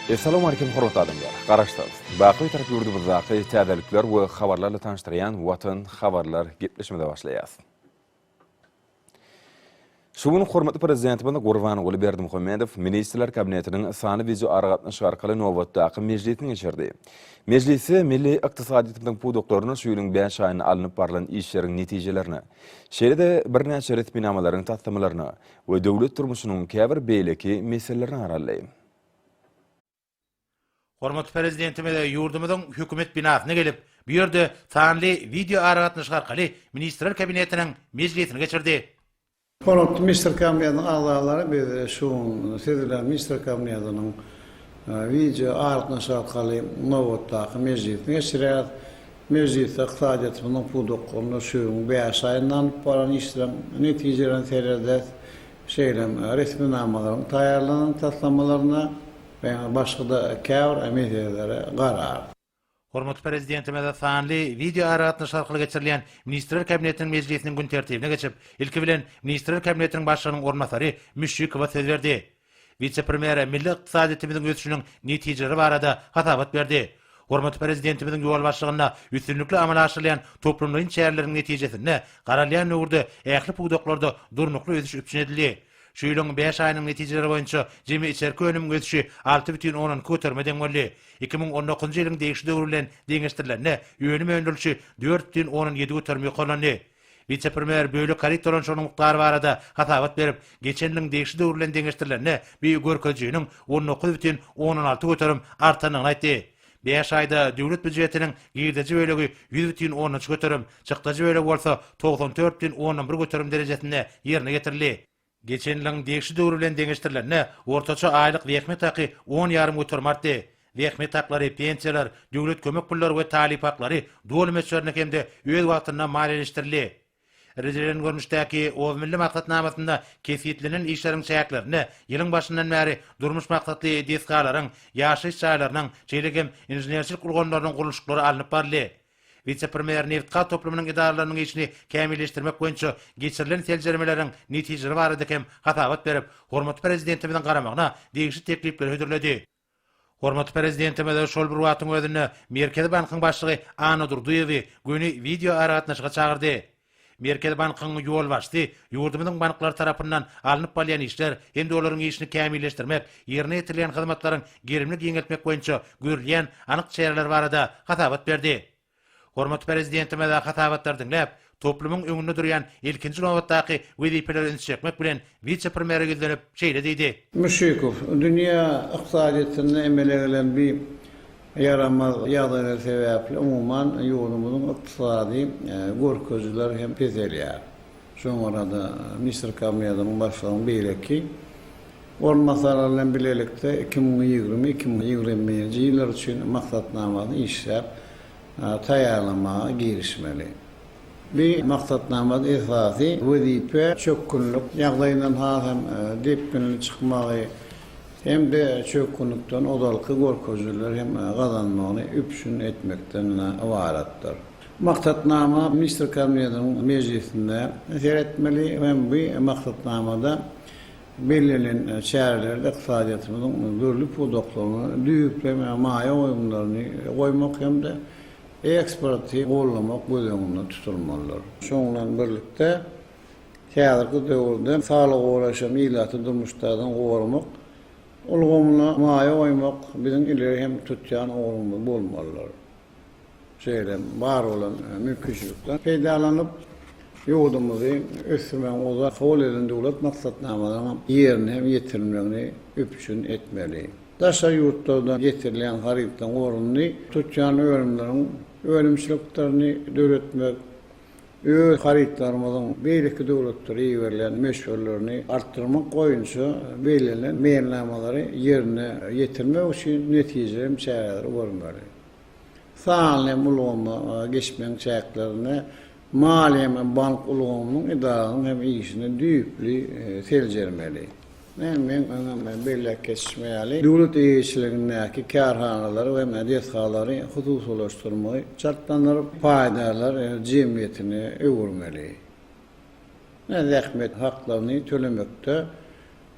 Essalawmalikim hormatly adamlar! Garaşsyz, baky Bitarap ýurdumyzdaky täzelikler we habarlarla tanyşdyrýan Watan habarlar gepleşigimize başlaýas. Şu gün hormatly Prezidentimiz Gurbanguly Berdimuhamedow Ministrler Kabinetiniň sanly wideoaragatnaşyk arkaly nobatdaky mejlisini geçirdi. Mejlisde milli ykdysadyýetimiziň pudaklarynda şu ýylyň bäş aýynda alnyp barlan işleriň netijelerine, şeýle-de birnäçe resminamalaryň taslamalaryna we döwlet durmuşynyň käbir beýleki meselelerine garaldy. Hormatly Prezidentimiz ýurdumyzyň Hökümet binasyna gelip, bu ýerde sanly wideoaragatnaşyk arkaly Ministrler Kabinetiniň mejlisini geçirdi. Hormatly Ministrler Kabinetiniň agzalary, biz şu gün siz bilen Ministrler Kabinetiniň wideoaragatnaşyk arkaly nobatdaky mejlisini geçirýäris. Mejlisde ykdysadyýetimiziň pudaklarynda şu ýylyň bäş aýynda alnyp baran işleriň netijelerine serederis, şeýle hem resminamalaryň taýýarlanan taslamalaryna we başga-da käbir meselelere gararys. Hormatly Prezidentimiz sanly wideoaragatnaşyk arkaly geçirilýän Ministrler Kabinetiniň mejlisiniň gün tertibine geçip, ilki bilen Ministrler Kabinetiniň Başlygynyň orunbasary Müşşikowa söz berdi. Wise-premýer milli ykdysadyýetimiziň ösüşiniň netijeleri barada hasabat berdi. Hormatly Prezidentimiziň ýolbaşçylygynda üstünlikli amala aşyrylýan toplumlaýyn çäreleriň netijesinde garalýan döwürde ähli pudaklarda durnukly ösüş üpjün edildi. Şu ýylyň bäş aýynyň netijeleri boýunça jemi içerki önümiň ösüşi 6,2 göterime deň boldy. 2019-njy ýylyň degişli döwri bilen deňeşdirilende önüm öndürilişi 4,7 göterim ýokarlandy. Wise-premýer bölek haryt dolanyşygynyň mukdary barada hasabat berip, geçen ýylyň degişli döwri bilen deňeşdirilende bu görkezijiniň 19,6 göterim artandygyny aýtdy. Bäş aýda döwlet býujetiniň girdeji bölegi 100,3 göterim, çykdajy bölegi bolsa 94,1 göterim derejesinde ýerine ýetirildi. Geçen ýylyň degişli döwri bilen deňeşdirilende, ortaça aýlyk zähmet haky on ýarym göterim artdy. Zähmet haklary, pensiýalar, döwlet kömek pullary we talyp haklary doly möçberinde hem-de öz wagtynda maliýeleşdirildi. Rejelenen görnüşdäki Oba milli maksatnamasynda kesgitlenen işleriň çäklerinde ýylyň başyndan bäri durmuş maksatly desgalaryň, ýaşaýyş jaýlarynyň, şeýle hem inženerçilik ulgamlarynyň gurluşyklary alnyp baryldy. Wise-premýer nebitgaz toplumynyň edaralarynyň işini kämilleşdirmek boýunça geçirilen seljermeleriň netijeleri barada hem hasabat berip, hormatly Prezidentimiziň garamagyna degişli teklipleri hödürledi. Hormatly Prezidentimiz şol bir wagtyň özünde Merkezi bankyň başlygy Anna Durdyýewi göni wideoaragatnaşyga çagyrdy. Merkezi bankyň ýolbaşçysy ýurdumyzyň banklary tarapyndan alnyp barylýan işler hem-de olaryň işini kämilleşdirmek, ýerine ýetirilýän hyzmatlaryň gerimini giňeltmek boýunça görülýän anyk çäreler barada hasabat berdi. Hormatly Prezidentimiz hasabatlary diňläp, toplumyň öňünde durýan ilkinji nobatdaky wezipelere üns çekmek bilen, wise-premýere ýüzlenip, şeýle diýdi. Müşşikow, Dünýä ykdysadyýetinde emele gelen bi Ýaramaz ýagdaýlar sebäpli umuman ýurdumyzyň ykdysady görkezijileri hem peselýär. Şoňa görä-de Ministrler Kabinetiniň Başlygynyň beýleki orunbasarlary bilen bilelikde 2020, 2021-nji ýyllar üçin maksatnamasyny işläp taýýarlamaga girişmeli. Bu maksatnamada esasy wezipe çökgünlik ýagdaýyndan has hem depginli çykmagy hem-de çökgünlikden ozalky görkezijileri hem gazanmagyny üpjün etmekden ybaratdyr. Maksatnama Ministrler Kabinetiniň mejlisinde seretmeli hem bu maksatnamada bellenen çärelerde ykdysadyýetimiziň dürli pudaklaryna düýpli maýa goýumlaryny goýmak hem-de Eksporty gollamak göz öňünde tutulmalydyr. Şonuň bilen birlikde, häzirki döwürde saglygy goraýyş hem ilaty durmuş taýdan goramak ulgamyna maýa goýmak biziň ileri hem tutýan ugrumyz bolmalydyr. Şeýle hem bar bolan mümkinçilikden peýdalanyp, ýurdumyzy ösdürmegiň ozal kabul edilen döwlet maksatnamalarynyň ýerine hem ýetirilmegini üpjün etmeli. Daşary ýurtlardan getirilýän harytlaryň ornuny tutýan önümleriň önümçiliklerini döretmek, öz harytlarymyzyň beýleki döwletlere iberilýän möçberlerini artdyrmak boýunça bellenen meýilnamalary ýerine ýetirmek üçin netijeli hem çäreleri görmeli. Sanly hem ulgama geçmegiň çäklerinde maliýe hem bank ulgamynyň edaralarynyň hem işini düýpli seljermeli. Men öňem belläp geçişim ýaly, döwlet eýeçiligindäki kärhanalary we desgalary hususylaşdyrmagy çaltlandyryp, paýdarlar jemgyýetine öwürmeli. Zähmet haklaryny tölemekde.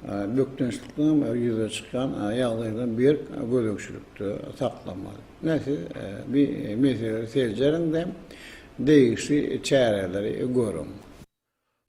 bökdençlikden ýüze çykýan ýagdaýdan berk gözegçilikde saklamaly. Ine siz bi meseleleri seljeriň-de, degişli çäreleri görüň.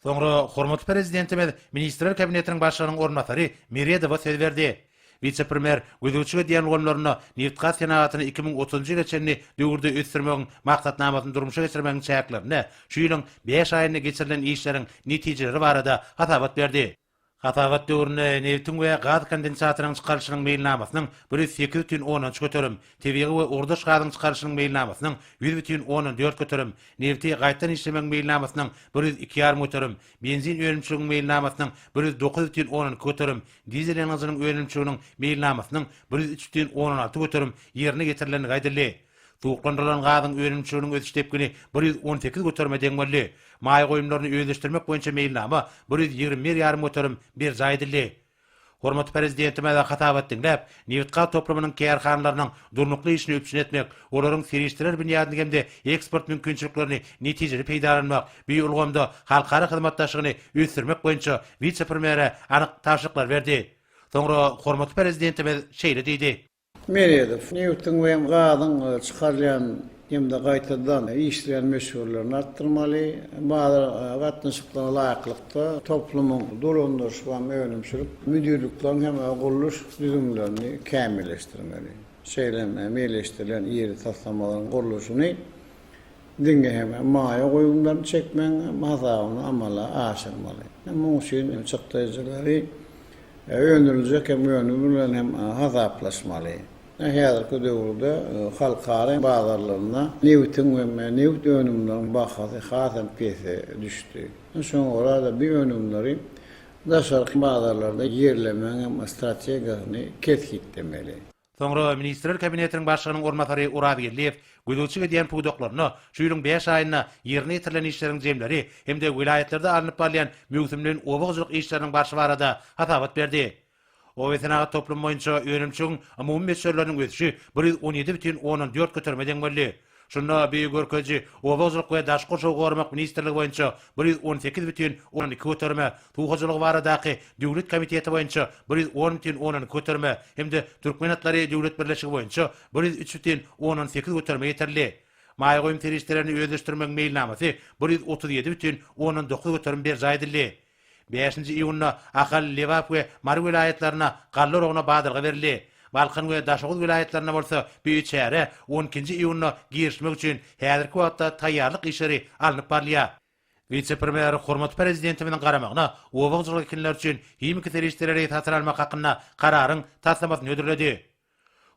Soňra hormatly Prezidentimiz Ministrler Kabinetiniň Başlygynyň orunbasary Meredowa söz berdi. Wise-premýer gözegçilik edýän ulgamlarynda nebitgaz senagatyny 2030-njy ýyla çenli döwürde ösdürmegiň maksatnamasyny durmuşa geçirmegiň çäklerinde şu ýylyň bäş aýynda geçirilen işleriň netijeleri barada hasabat berdi. Hasabat döwründe nebitiň we gaz kondensatynyň çykarylyşynyň meýilnamasynyň 108,3 göterim, tebigy we ugurdaş gazyň çykarylyşynyň meýilnamasynyň 100,4 göterim, nebiti gaýtadan işlemegiň meýilnamasynyň 102 ýarym göterim, benzin önümçiliginiň meýilnamasynyň 109,2 göterim, dizel ýangyjynyň önümçiliginiň meýilnamasynyň 103,6 göterim ýerine ýetirilendigi aýdyldy. Suwuklandyrylan gazyň önümçiliginiň ösüş depgini 118 göterime deň boldy. Maýa goýumlaryny özleşdirmek boýunça meýilnama 121 ýarym göterim berjaý edildi. Hormatly Prezidentimiz hasabat diňläp, nebitgaz toplumynyň kärhanalarynyň durnukly işini üpjün etmek, olaryň serişdeler binýadyny hem-de eksport mümkinçiliklerini netijeli peýdalanmak, bu ulgamda halkara hyzmatdaşlygyny ösdürmek boýunça wise-premýere anyk tabşyryklar berdi. Soňra hormatly Prezidentimiz şeýle diýdi. Meredow, nebitiň we gazyň çykarylýan hem-de gaýtadan işleýän möçberlerini artdyrmaly, bazar gatnaşyklaryna laýyklykda toplumyň dolandyryş we önümçilik müdirlikleriniň hem gurluş düzümlerini kämilleşdirmeli. Şeýle hem meýilleşdirilen iri taslamalaryň gurluşyny diňe hem maýa goýumlaryny çekmegiň hasabyna amala aşyrmaly. Munuň üçin çykdajylary Öndüriljek hem önüm bilen hem hasaplaşmaly. Häzirki döwürde halkara bazarlarynda nebitiň we nebit önümleriniň bahasy has hem pese düşdi. Şoňa görä-de bu önümleri daşarky bazarlarda ýerlemegiň hem strategiýasyny kesgitlemeli. Soňra Ministrler Kabinetiniň Başlygynyň orunbasary Oraz Geldiýew gözegçilik edýän pudaklarynda şu ýylyň bäş aýynda ýerine ýetirilen işleriň jemleri hem-de welaýatlarda alnyp barylýan möwsümleýin oba hojalyk işleriniň barşy barada hasabat berdi. Obasenagat toplumy boýunça önümçiligiň umumy möçberleriniň ösüşi 117,4 göterime deň boldy. Şunda bu görkeziji Oba hojalyk we daşky gurşawy goramak ministrligi boýunça 118,2 göterime, Suw hojalygy baradaky döwlet komiteti boýunça 110,2 göterime hem-de Türkmen atlary döwlet birleşigi boýunça 103,8 göterime ýetirildi. Maýa goýum serişdelerini özleşdirmegiň meýilnamasy 137,9 göterim berjaý edildi. Bäşinji iýunda Ahal, Lebap we Mary welaýatlarynda galla oragyna badalga berildi. Balkan we Daşoguz welaýatlarynda bolsa bu çärä on ikinji iýunda girişmek üçin häzirki wagtda taýýarlyk işleri alnyp barylýar. Wise-premýer hormatly Prezidentimiziň garamagyna oba hojalyk ekinleri üçin himiki serişdeleri satyn almak hakynda Kararyň taslamasyny hödürledi.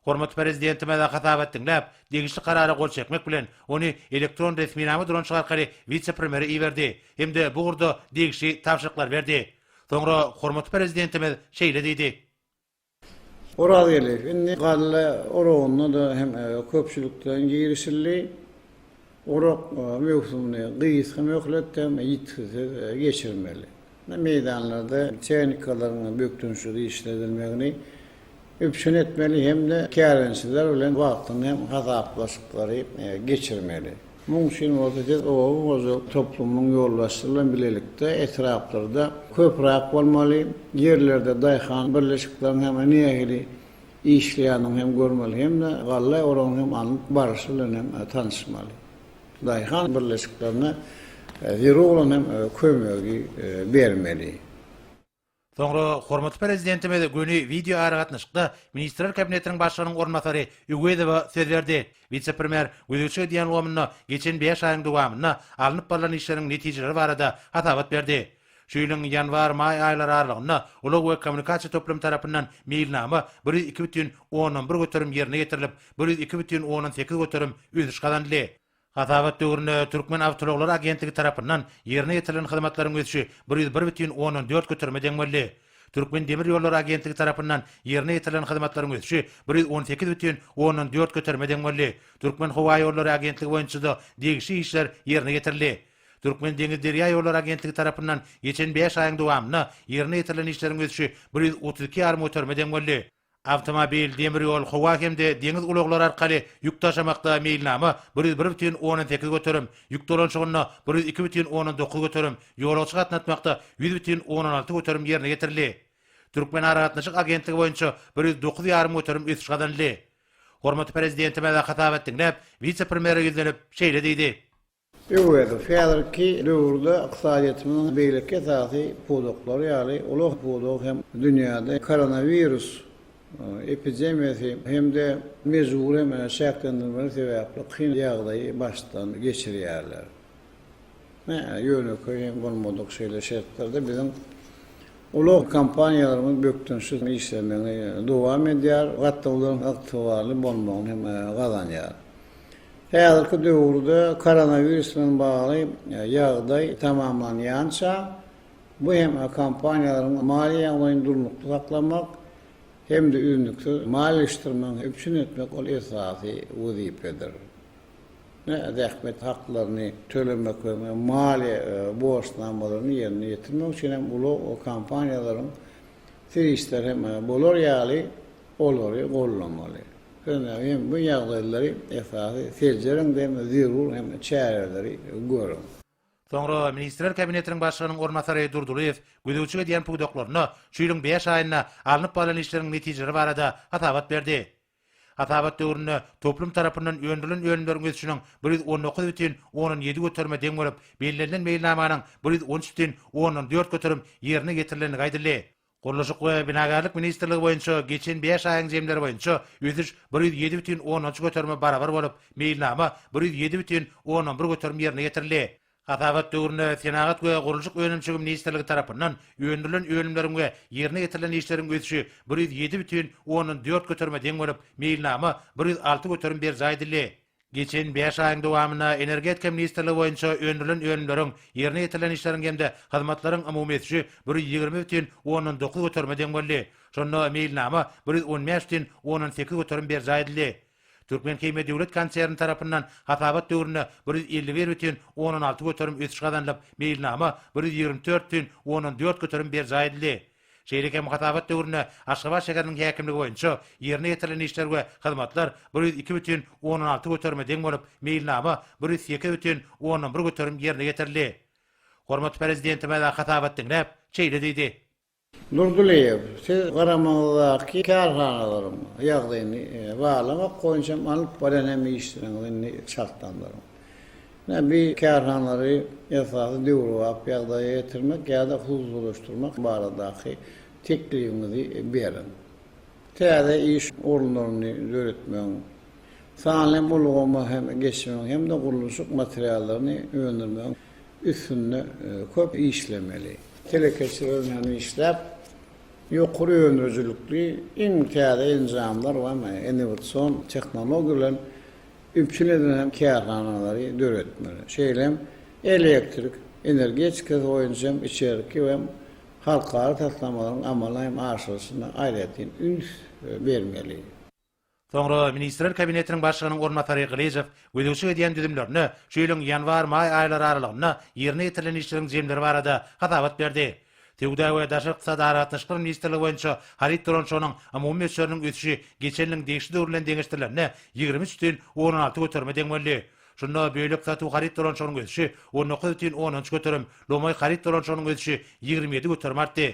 Hormatly Prezidentimiz hasabat diňläp, degişli Karara gol çekmek bilen, ony elektron resminama dolanyşygy arkaly wise-premýere iberdi hem-de bu ugurda degişli tabşyryklary berdi. Soňra hormatly Prezidentimiz şeýle diýdi. Orazgeldiýew, indi galla oragynda-da hem köpçülikden girişildi. Orak möwsümini gysga möhletde hem ýitgisiz geçirmeli. Meýdanlarda tehnikalaryň bökdençsiz işledilmegini üpjün etmeli hem-de kärendeçiler bilen wagtynda hem hasaplaşyklary geçirmeli. Munuň üçin bolsa siz oba hojalyk toplumynyň ýolbaşçylary bilen bilelikde etraplarda köpräk bolmaly, ýerlerde daýhan birleşikleriniň hem nähili işleýändigini hem görmeli hem-de galla oragynyň hem alnyp barşy bilen hem tanyşmaly. Daýhan birleşiklerine zerur bolan hem kömegi bermeli. Soňra hormatly Prezidentimiz göni wideoaragatnaşykda Ministrler Kabinetiniň Başlygynyň orunbasary Öwezowa söz berdi. Wise-premýer gözegçilik edýän ulgamynda geçen bäş aýyň dowamynda alnyp barlan işleriň netijeleri barada hasabat berdi. Şu ýylyň ýanwar-maý aýlary aralygynda ulag we kommunikasiýa toplumy tarapyndan meýilnama 102,1 göterim ýerine ýetirilip, 102,8 göterim ösüş gazanyldy. Hasabat döwründe Türkmenawtoulaglary agentligi tarapyndan ýerine ýetirilen hyzmatlaryň ösüşi 101,4 göterime deň boldy. Türkmendemirýollary agentligi tarapyndan ýerine ýetirilen hyzmatlaryň ösüşi 118,4 göterime deň boldy. Türkmenhowaýollary agentligi boýunça-da degişli işler ýerine ýetirildi. Türkmendeňizderýaýollary agentligi tarapyndan geçen bäş aýyň dowamynda ýerine ýetirilen işleriň ösüşi 132,5 göterime deň boldy. Awtomobil, demir ýol, howa hem-de deňiz ulaglary arkaly ýük daşamakda meýilnama 101,8 göterim, ýük dolanyşygynda 102,9 göterim, ýolagçy gatnatmakda 100,6 göterim ýerine ýetirildi. Türkmenaragatnaşyk agentligi boýunça 109 ýarym göterim ösüş gazanyldy. Hormatly Prezidentimiz hasabat diňläp, wise-premýere ýüzlenip, şeýle diýdi. Öwezow, Häzirki döwürde ykdysadyýetimiziň beýleki esasy pudaklary ýaly, ulag pudagy hem dünýäde koronawirus epidemiýasy hem-de mejbury hem çäklendirmeler sebäpli kyn ýagdaýy başdan geçirýärler. Ýönekeý hem bolmadyk şeýle şertlerde biziň ulag kompaniýalarymyz bökdençsiz işlemegini dowam edýär, gatnawlaryň ygtybarly bolmagyny hem gazanýar. Häzirki döwürde koronawirus bilen bagly ýagdaý tamamlanýança, bu hem kompaniýalaryň maliýe ýagdaýyny durnukly saklamak hem-de üznüksiz maliýeleşdirmegini üpjün etmek ol esasy wezipedir. Zähmet haklaryny tölemek we maliýe borçnamalaryny ýerine ýetirmek üçin hem ulag kompaniýalaryň serişdeleri hem bolar ýaly olary goldamaly. Sebäbi hem bu ýagdaýlary esasy seljeriň hem zerur hem çäreleri görüň. Soňra Ministrler Kabinetiniň Başlygynyň orunbasary Durdylyýew gözegçilik edýän pudaklarynda şu ýylyň bäş aýynda alnyp barlan işleriň netijeleri barada hasabat berdi. Hasabat döwründe toplum tarapyndan öndürilen önümleriň ösüşiniň 119 bütin ondan ýedi göterime deň bolup, bellenilen meýilnamanyň 113 bütin ondan dört göterim ýerine ýetirilendigi aýdyldy. Gurluşyk we binagärlik ministrligi boýunça geçen bäş aýyň jemleri boýunça ösüş 107 bütin ondan üç göterime barabar bolup, meýilnama 107 bütin ondan bir göterim ýerine ýetirildi. Hasabat döwründe Senagat we gurluşyk önümçiligi ministrligi tarapyndan öndürilen önümleriň we ýerine ýetirilen işleriň ösüşi 107 bütin ondan dört göterime deň bolup, meýilnama 106 göterim berjaý edildi. Geçen bäş aýyň dowamynda Energetika ministrligi boýunça öndürilen önümleriň, ýerine ýetirilen işleriň hem-de hyzmatlaryň umumy ösüşi 120 bütin ondan dokuz göterime deň boldy. Şonda meýilnama 115 bütin ondan sekiz göterim berjaý edildi. Türkmenhimiýa döwlet konserni tarapyndan hasabat döwründe 151 bütin ondan alty göterim ösüş gazanylyp, meýilnama 124 bütin ondan dört göterim berjaý edildi. Şeýle hem hasabat döwründe Aşgabat şäheriniň häkimligi boýunça ýerine ýetirilen işler we hyzmatlar 102 bütin ondan alty göterime deň bolup, meýilnama 108 bütin ondan bir göterim ýerine ýetirildi. Hormatly Prezidentimiz hasabat diňläp, şeýle diýdi. Durdylyýew, siz garamagyňyzdaky kärhanalaryň ýagdaýyny barlamak boýunça hem alyp barýan hem işleriňizi indi çaltlandyryň. Ine, bi kärhanalary esasy döwrebap ýagdaýa getirmek ýa-da hususylaşdyrmak baradaky teklibiňizi beriň. Täze iş orunlaryny döretmegiň, sanly ulgama hem geçmegiň hem-de gurluşyk materiallaryny öndürmegiň üstünde köp işlemeli. Telekeçiler bilen işläp, ýokary öndürijilikli iň täze enjamlar we innowasion tehnologiýa bilen üpjün edilen hem kärhanalary döretmeli. Şeýle hem elektrik energetikasy boýunça hem içerki we halkara taslamalaryň amala hem aşyrylyşyna aýratyn üns bermeli. Soňra Ministrler Kabinetiniň Başlygynyň orunbasary Gylyjow gözegçilik edýän düzümlerine şu ýylyň ýanwar-maý aýlary aralygynda ýerine ýetirilen işleriň jemleri barada hasabat berdi. Söwda we daşary ykdysady aragatnaşyklar ministrligi boýunça haryt dolanyşygynyň umumy möçberiniň ösüşi geçen ýylyň degişli döwri bilen deňeşdirilende 23 bütin ondan alty göterime deň boldy. Şunda bölek satuw haryt dolanyşygynyň ösüşi 19 bütin ondan üç göterim, lomaý haryt dolanyşygynyň ösüşi 27 göterim artdy.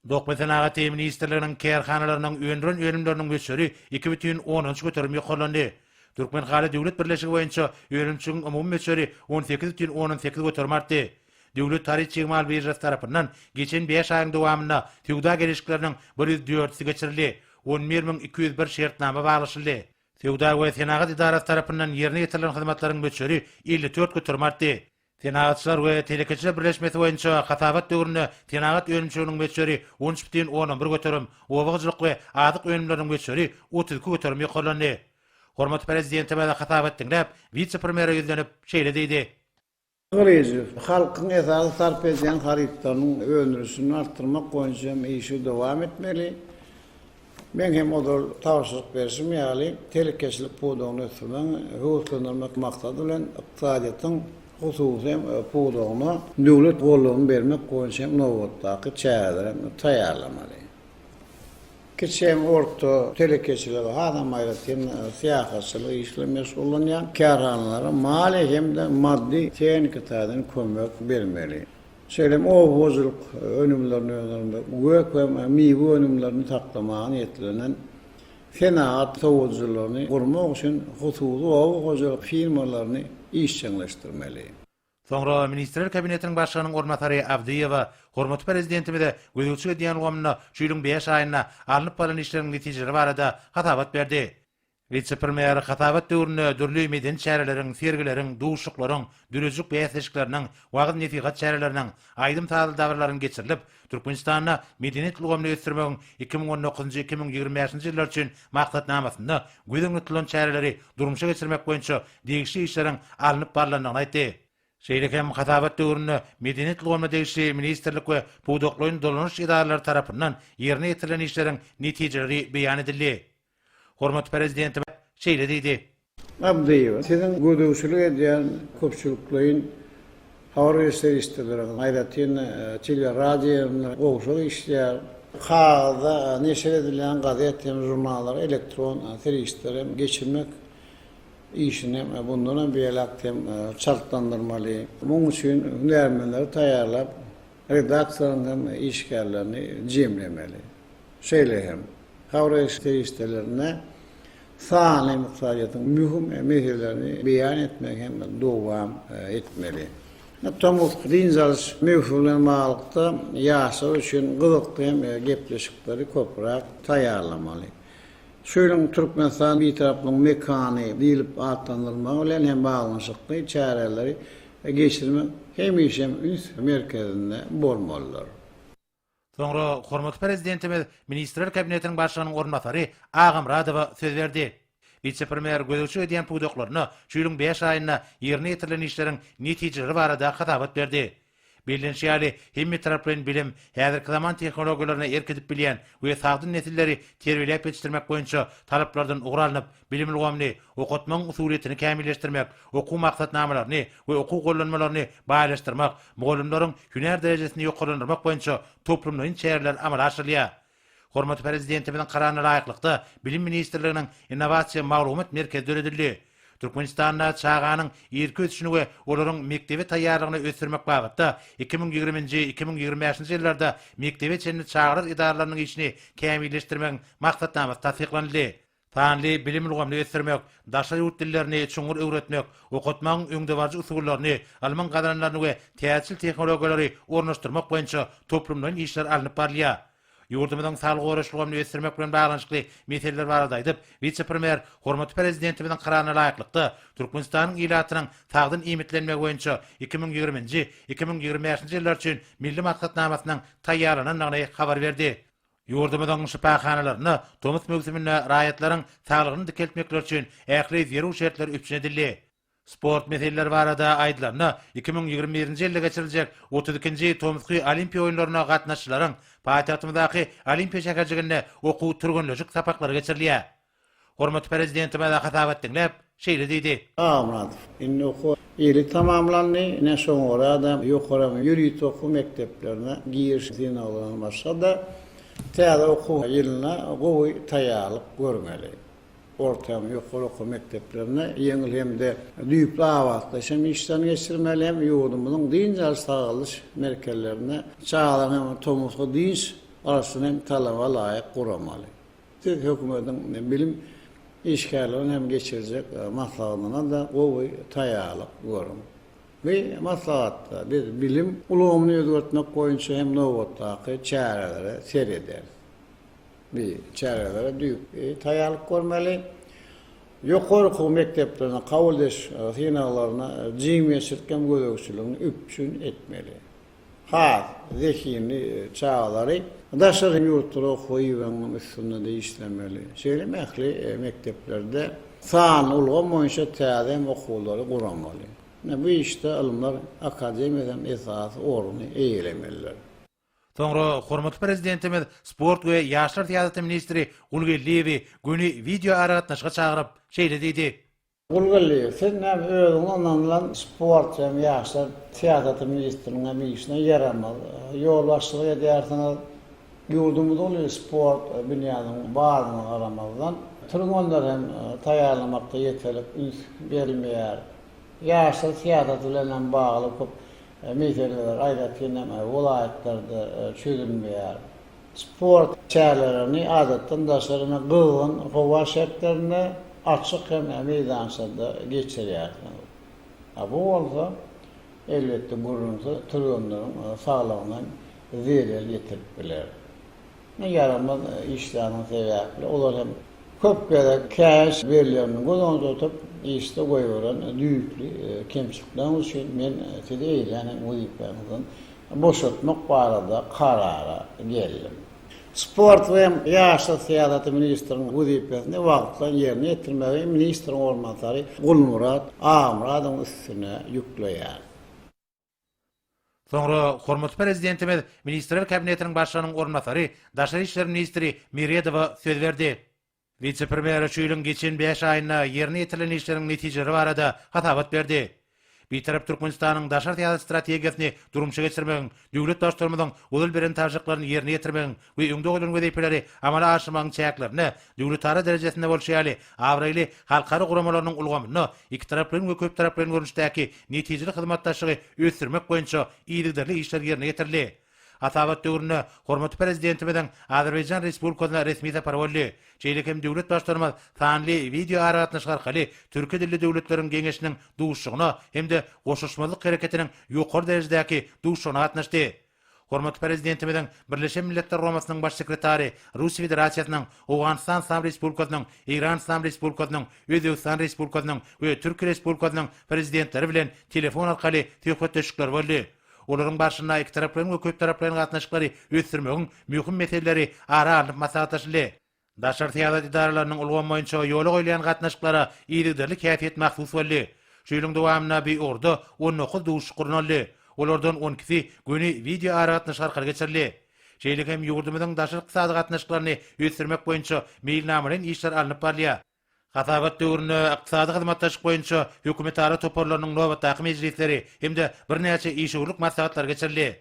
Dokma senagaty ministrliginiň kärhanalarynyň öndüren önümleriniň möçberi iki bütin ondan üç göterim ýokarlandy. Türkmenhaly döwlet birleşigi boýunça önümçiligiň umumy möçberi 18 bütin ondan sekiz göterim artdy. Döwlet haryt çig-mal biržasy tarapyndan geçen bäş aýyň dowamynda söwda geleşikleriniň bir ýüz dördüsi geçirildi, 11 201 şertnama baglaşyldy. Söwda we senagat edarasy tarapyndan ýerine ýetirilen hyzmatlaryň möçberi 54 göterim artdy. Senagatçylar we telekeçiler birleşmesi boýunça hasabat döwründe senagat önümçiliginiň möçberi 13 bütin ondan bir göterim, oba hojalyk we azyk önümleriniň möçberi 32 göterim ýokarlandy. Hormatly Prezidentimiz hasabat diňläp, wise-premýere ýüzlenip, şeýle diýdi. Gylyjow, halkyň esasy sarp edýän harytlarynyň öndürilişini artdyrmak boýunça hem işi dowam etmeli. Meň hem ozal tabşyryk berşim ýaly, telekeçilik pudagyny ösdürmegiň, höweslendirmek maksady bilen ykdysadyýetiň hususy hem pudagyna döwlet goldawyny bermek boýunça hem nobatdaky çäreleri hem taýýarlamaly. Kiçi hem orta telekeçilere, hasam aýratyn syýahatçylyk işi bilen meşgullanýan kärhanalara maliýe hem-de maddy-tehniki taýdan kömek bermeli. Şeýle hem oba hojalyk önümlerini öndürmek, gök we miwe önümlerini saklamaga niýetlenen senagat sowadyjylaryny gurmak üçin hususy oba hojalyk firmalaryny işjeňleşdirmeli. Soňra Ministrler Kabinetiniň Başlygynyň orunbasary Abdyýewa hormatly Prezidentimize gözegçilik edýän ulgamynda şu ýylyň bäş aýynda alnyp barlan işleriň netijeleri barada hasabat berdi. Wise-premýer hasabat döwründe dürli medeni çäreleriň, sergileriň, duşuşyklaryň, döredijilik bäsleşikleriniň, wagyz-nesihat çäreleriniň, aýdym-sazly dabaralaryň geçirilip, Türkmenistanda medeniýet ulgamyny ösdürmegiň 2019-njy, 2025-nji ýyllar üçin Maksatnamasynda göz öňünde tutulan çäreleri durmuşa geçirmek boýunça degişli işleriň alnyp barlandygyny aýtdy. Şeýle hem hasabat döwründe medeniýet ulgamyna degişli ministrlik we pudaklaýyn dolanyş edaralary tarapyndan ýerine ýetirilen işleriň netijeleri beýan edildi. Hormatly Prezidentimiz şeýle diýdi. Abdyýewa, siziň gözegçilik edýän köpçülikleýin habar beriş serişdeleriňiz, aýratyn-da, teleradioýaýlymlar gowşak işleýär. Kagyzda neşir edilýän gazet hem žurnallary elektron serişdelere geçirmek işini bundan hem beýläk hem çaltlandyrmaly. Munuň üçin hünärmenleri taýýarlap, redaksiýalaryň hem işgärlerini jemlemeli. Şeýle hem, habar beriş serişdelerinde sanly ykdysadyýetiň möhüm meselelerini beýan etmegi hem dowam etmeli. Tomusky dynç alyş möwsümi bilen baglylykda ýaşlar üçin gyzykly hem gepleşikleri köpräk taýýarlamaly. Şu ýylyň Türkmenistan Bitaraplygyň mekany diýlip atlandyrylmagy bilen hem baglanyşykly çäreleri geçirmek hemişe üns merkezinde bolmalydyr. Soňra hormatly Prezidentimiz Ministrler Kabinetiniň Başlygynyň orunbasary Agamyradowa söz berdi. Wise-premýer gözegçilik edýän pudaklarynda şu ýylyň bäş aýynda ýerine ýetirilen işleriň netijeleri barada hasabat berdi. Bellenişi ýaly, hemmetaraplaýyn bilim, häzirki zaman tehnologiýalaryna erk edip bilýän we sagdyn nesilleri terbiýeläp ýetişdirmek boýunça talaplardan ugur alnyp, bilim ulgamyny, okatmagyň usulyýetini kämilleşdirmek, okuw maksatnamalaryny we okuw gollanmalaryny baýlaşdyrmak, mugallymlaryň hünär derejesini ýokarlandyrmak boýunça toplumlaýyn çäreler amala aşyrylýar. Hormatly Prezidentimiziň Kararyna laýyklykda, Bilim ministrliginiň Innowasiýa maglumat merkezi döredildi. Türkmenistanda çaganyň irki ösüşini we olaryň mekdebe taýýarlygyny ösdürmek babatda 2020-nji, 2025-nji ýyllarda mekdebe çenli çagalar edaralarynyň işini kämilleşdirmegiň Maksatnamasy tassyklanyldy. Sanly bilim ulgamyny ösdürmek, daşary ýurt dillerini çuňňur öwretmek, okatmagyň öňdebaryjy usullaryny, ylmyň gazananlaryny we täzeçil tehnologiýalary ornaşdyrmak boýunça toplumlaýyn işler alnyp barylýar. Ýurdumyzyň saglygy goraýyş ulgamyny ösdürmek bilen baglanyşykly meseleler barada aýdyp, wise-premýer hormatly Prezidentimiziň Kararyna laýyklykda, Türkmenistanyň ilatynyň sagdyn iýmitlenmegi boýunça 2020-nji, 2025-nji ýyllar üçin Milli maksatnamasynyň taýýarlanandygyny habar berdi. Ýurdumyzyň şypahanalarynda tomus möwsüminde raýatlaryň saglygyny dikeltmekleri üçin ähli zerur şertler üpjün edildi. Sport meseleleri barada aýdylanda, 2021-nji ýylda geçiriljek 32-nji tomusky Olimpiýa oýunlaryna gatnaşyjylaryň paýtagtymyzdaky Olimpiýa şäherjiginde okuw-türgenleşik sapaklary geçirilýär. Hormatly Prezidentimiz hasabat diňläp, şeýle diýdi. Agmyradow. Indi okuw ýyly tamamlandy. Ine, şoňa görä-de, ýokary hem ýörite okuw mekdeplerine giriş synaglaryndan başga-da, täze okuw ýylyna gowy taýýarlyk görmeli. Orta hem ýokary okuw mekdeplerinde ýeňil hem-de düýpli abatlaýyş hem işlerini geçirmeli hem ýurdumyzyň dynç alyş-sagaldyş merkezlerinde çagalaryň hem tomusky dynç alyşyny hem talaba laýyk guramaly. Siz hökümetiň bilim işgärleriniň hem geçirjek maslahatyna-da gowy taýýarlyk görüň. Bu maslahatda biz bilim ulgamyny özgertmek boýunça hem nobatdaky çärelere serederis. Bu çärelere düýpli taýýarlyk görmeli. Ýokary okuw mekdeplerine kabul ediş synaglaryna jemgyýetçilik hem gözegçiligini üpjün etmeli. Has zehinli çagalary daşary ýurtlara okuwa ibermegiň üstünde-de işlemeli. Şeýle hem ähli mekdeplerde sanly ulgam boýunça täze hem okuwlary guramaly. Ine, bu işde Ylymlar akademiýasy hem esasy orny eýelemelidir. Soňra hormatly Prezidentimiz sport we ýaşlar syýasaty ministri Gulgeldiýewi göni wideoaragatnaşyga çagyryp, şeýle diýdi. Gulgeldiýew, siz näme özüňiz ynanylan sport hem ýaşlar syýasaty ministriniň hem işine ýaramaz ýolbaşçylyk edýärsiňiz. Ýurdumyzda uly sport binýadynyň bardygyna garamazdan, türgenleri hem taýýarlamakda ýeterlik üns berilmeýär. Ýaşlar syýasaty bilen hem bagly köp. meseleler aýratyn hem welaýatlarda çözülmeýär. Sport çärelerini adatdan daşary hem gyzgyn howa şertlerinde açyk hem meýdançada geçirýärsiňiz. Bu bolsa, elbetde, gürrüňsiz türgenleriň saglygyna hem zelel ýetirip biler. Ýaramaz işläniň sebäpli olar hem köp gezek käýinç berlenini göz öňünde tutup, işde goýberen düýpli kemçilikleriňiz üçin men sizi eýlän hem wezipäňizden boşatmak barada karara geldim. Sport we ýaşlar syýasaty ministriniň wezipesini wagtlaýyn ýerine ýetirmegi ministriň orunbasary Gulmyrat Agmyradowyň üstüne ýükleýär. Soňra hormatly Prezidentimiz Ministrler Kabinetiniň Başlygynyň orunbasary, daşary işler ministri Meredowa söz berdi. Wise-premýer şu ýylyň geçen bäş aýynda ýerine ýetirilen işleriň netijeleri barada hasabat berdi. Bitarap Türkmenistanyň daşary syýasat strategiýasyny durmuşa geçirmegiň, döwlet Baştutanymyzyň ozal beren tabşyryklaryny ýerine ýetirmegiň we öňde goýlan wezipeleri amala aşyrmagyň çäklerinde döwletara derejesinde bolşy ýaly, abraýly halkara guramalarynyň ulgamynda ikitaraplaýyn we köptaraplaýyn görnüşdäki netijeli hyzmatdaşlygy ösdürmek boýunça yzygiderli işler ýerine ýetirildi. Hasabat döwründe hormatly Prezidentimiziň Azerbaýjan Respublikasyna resmi sapary boldy. Şeýle hem döwlet Baştutanymyz sanly wideoaragatnaşyk arkaly Türki dilli döwletleriň Geňeşiniň duşuşygyna hem-de Goşulyşmazlyk Hereketiniň ýokary derejedäki duşuşygyna gatnaşdy. Hormatly Prezidentimiziň Birleşen Milletler Guramasynyň Baş sekretary, Russiýa Federasiýasynyň, Owganystan Yslam Respublikasynyň, Eýran Yslam Respublikasynyň, Özbegistan Respublikasynyň we Türkiýe Respublikasynyň Prezidentleri bilen telefon arkaly söhbetdeşlikleri boldy. Olaryň barşynda ikitaraplaýyn we köptaraplaýyn gatnaşyklary ösdürmegiň möhüm meseleleri ara alnyp maslahatlaşyldy. Daşary syýasat edaralarynyň ulgamy boýunça ýola goýulýan gatnaşyklara yzygiderli häsiýet mahsus boldy. Şu ýylyň dowamynda bu ugurda 19 duşuşyk gurnaldy. Olardan on ikisi göni wideoaragatnaşyk arkaly geçirildi. Şeýle hem ýurdumyzyň daşary ykdysady gatnaşyklaryny ösdürmek boýunça meýilnamalaýyn işler alnyp barylýar. Hasabat döwründe ykdysady hyzmatdaşlyk boýunça hökümetara toparlarynyň nobatdaky mejlisleri hem-de birnäçe işewürlik maslahatlary geçirildi.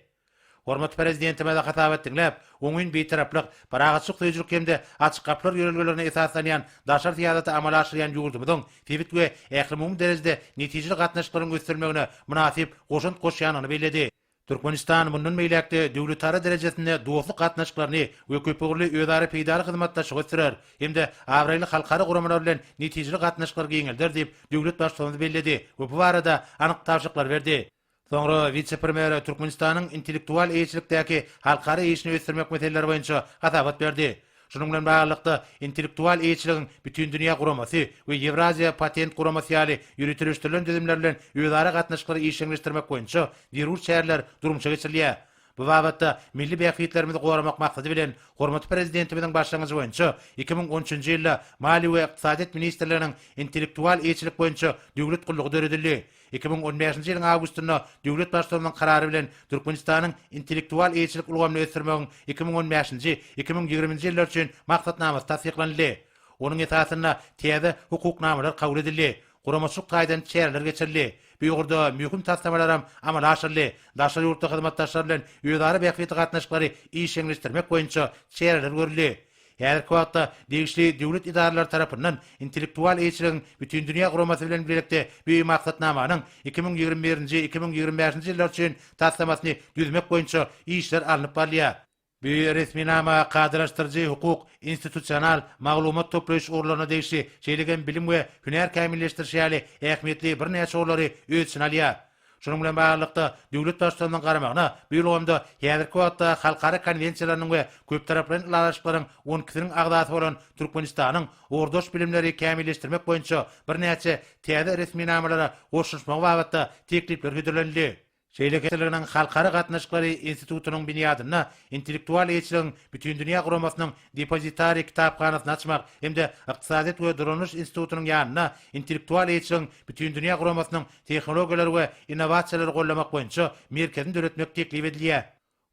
Hormatly Prezidentimiz hasabat diňläp, oňyn Bitaraplyk, parahatçylyk söýüjilik hem-de açyk gapylar ýörelgelerine esaslanýan daşary syýasaty amala aşyrýan ýurdumyzyň sebit we ählumumy derejede netijeli gatnaşyklaryň ösdürilmegine mynasyp goşant goşýandygyny belledi. Türkmenistan mundan beýläk-de döwletara derejesinde dostluk gatnaşyklaryny we köpugurly özara peýdaly hyzmatdaşlygy ösdürer hem-de abraýly halkara guramalar bilen netijeli gatnaşyklary giňelder diýip, döwlet Baştutanymyz belledi we bu barada anyk tabşyryklary berdi. Soňra wise-premýer Türkmenistanyň intellektual eýeçilikdäki halkara işini ösdürmek meseleleri boýunça hasabat berdi. Şunuň bilen baglylykda, Intellektual eýeçiligiň Bütindünýä guramasy we Ýewraziýa patent guramasy ýaly ýöriteleşdirilen düzümler bilen özara gatnaşyklary işjeňleşdirmek boýunça zerur çäreler durmuşa geçirilýär. Bu babatda milli bähbitlerimizi goramak maksady bilen, hormatly Prezidentimiziň başlangyjy boýunça 2013-nji ýylda Maliýe we ykdysadyýet ministrliginiň Intellektual eýeçilik boýunça döwlet gullugy döredildi. 2015-nji ýylyň awgustynda döwlet Baştutanynyň Karary bilen Türkmenistanyň intellektual eýeçilik ulgamyny ösdürmegiň 2015-nji, 2020-nji ýyllar üçin Maksatnamasy tassyklanyldy. Onuň esasynda täze hukuk namalar kabul edildi, guramaçylyk taýdan çäreler geçirildi. Bu ugurda möhüm taslamalaram amala aşyryldy, daşary ýurtly hyzmatdaşlar bilen özara bähbitli gatnaşyklary işjeňleşdirmek boýunça çäreler görüldi. Häzirki wagtda degişli döwlet edaralary tarapyndan Intellektual eýeçiligiň Bütindünýä guramasy bilen bilelikde bu maksatnamanyň 2021-nji, 2025-nji ýyllar üçin taslamasyny düzmek boýunça işler alnyp barylýar. Bu resminama kadalaşdyryjy, hukuk, institusional, maglumat toplaýyş ugurlaryna degişli, şeýle hem bilim we hünär kämilleşdiriş ýaly ähmiýetli birnäçe ugurlary öz içine alýar. Şunuň bilen baglylykda, döwlet Baştutanynyň garamagyna bu ulgamda häzirki wagtda halkara konwensiýalarynyň we köptaraplaýyn ylalaşyklaryň on ikisiniň agzasy bolan Türkmenistanyň ugurdaş bilimleri kämilleşdirmek boýunça birnäçe täze resminamalara goşulyşmagy babatda teklipler hödürlenildi. Şeýle hem Halkara gatnaşyklary institutynyň binýadynda Intellektual eýeçiligiň Bütindünýä guramasynyň depozitariý kitaphanasyny açmak hem-de Ykdysadyýet we dolanyş institutynyň ýanynda Intellektual eýeçiligiň Bütindünýä guramasynyň tehnologiýalary we innowasiýalary goldamak boýunça merkezini döretmek teklip edilýär.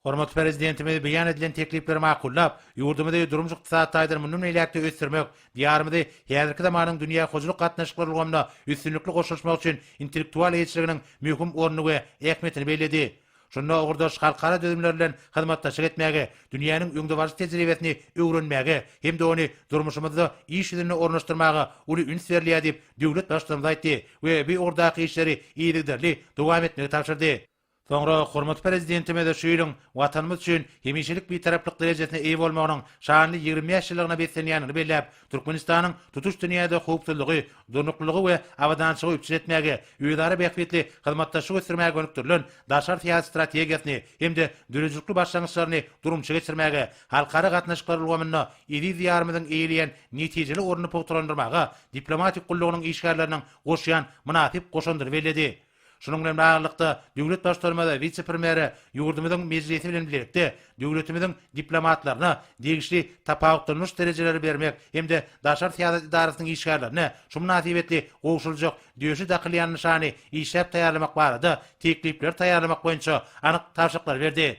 Hormatly Prezidentimiz beýan edilen teklipleri makullap, ýurdumyzy durmuş-ykdysady taýdan mundan beýläk-de ösdürmek, Diýarymyzy häzirki zamanyň dünýä hojalyk gatnaşyklary ulgamyna üstünlikli goşulyşmak üçin intellektual eýeçiliginiň möhüm ornuny we ähmiýetini belledi. Şunda ugurdaş halkara düzümler bilen hyzmatdaşlyk etmäge, dünýäniň öňdebaryjy tejribesini öwrenmäge hem-de ony durmuşymyzda iş ýüzünde ornaşdyrmaga uly üns berilýär diýip, döwlet Baştutanymyz aýtdy we bu ugurdaky işleri yzygiderli dowam etmegi tabşyrdy. Soňra hormatly Prezidentimiz şu ýylyň Watanymyz üçin hemişelik Bitaraplyk derejesine eýe bolmagynyň şanly 25 ýyllygyna beslenýändigini belläp, Türkmenistanyň tutuş dünýäde howpsuzlygy, durnuklylygy we abadançylygy üpjün etmäge, özara bähbitli hyzmatdaşlygy ösdürmäge gönükdirilen daşary syýasy strategiýasyny hem-de döredijilikli başlangyçlaryny durmuşa geçirmäge, halkara gatnaşyklar ulgamynda eziz Diýarymyzyň eýeleýän netijeli ornuny pugtalandyrmaga diplomatik gullugynyň işgärleriniň goşýan mynasyp goşandyny belledi. Şunuň bilen baglylykda, döwlet Baştutanymyz wise-premýere ýurdumyzyň Mejlisi bilen bilelikde döwletimiziň diplomatlaryna degişli tapawutlanyş derejeleri bermek hem-de daşary syýasat edarasynyň işgärlerine şu mynasybetli gowşuryljak döşe dakylýan nyşany işläp taýýarlamak barada teklipleri taýýarlamak boýunça anyk tabşyryklary berdi.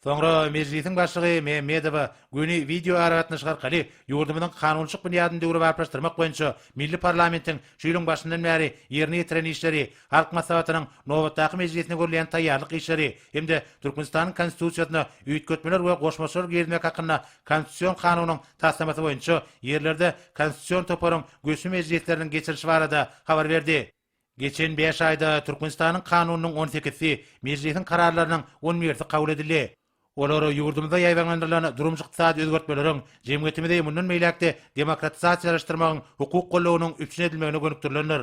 Soňra Mejlisiň Başlygy Mämmedowa göni wideoaragatnaşyk arkaly ýurdumyzyň kanunçylyk binýadyny döwrebaplaşdyrmak boýunça milli parlamentiň şu ýylyň başyndan bäri ýerine ýetiren işleri, Halk Maslahatynyň nobatdaky mejlisine görülýän taýýarlyk işleri hem-de Türkmenistanyň Konstitusiýasyna üýtgetmeler we goşmaçalar girizmek hakynda Konstitusion kanunyň taslamasy boýunça ýerlerde Konstitusion toparyň göçme mejlisleriniň geçirilişi barada habar berdi. Geçen bäş aýda Türkmenistanyň Kanunynyň on sekizisi, Mejlisiň kararlarynyň on birisi kabul edildi. Olar ýurdumyzda ýaýbaňlandyrylan durmuş-ykdysady özgertmeleriň, jemgyýetimizi mundan beýläk-de demokratizasiýalaşdyrmagyň hukuk goldawynyň üpjün edilmegine gönükdirilendir.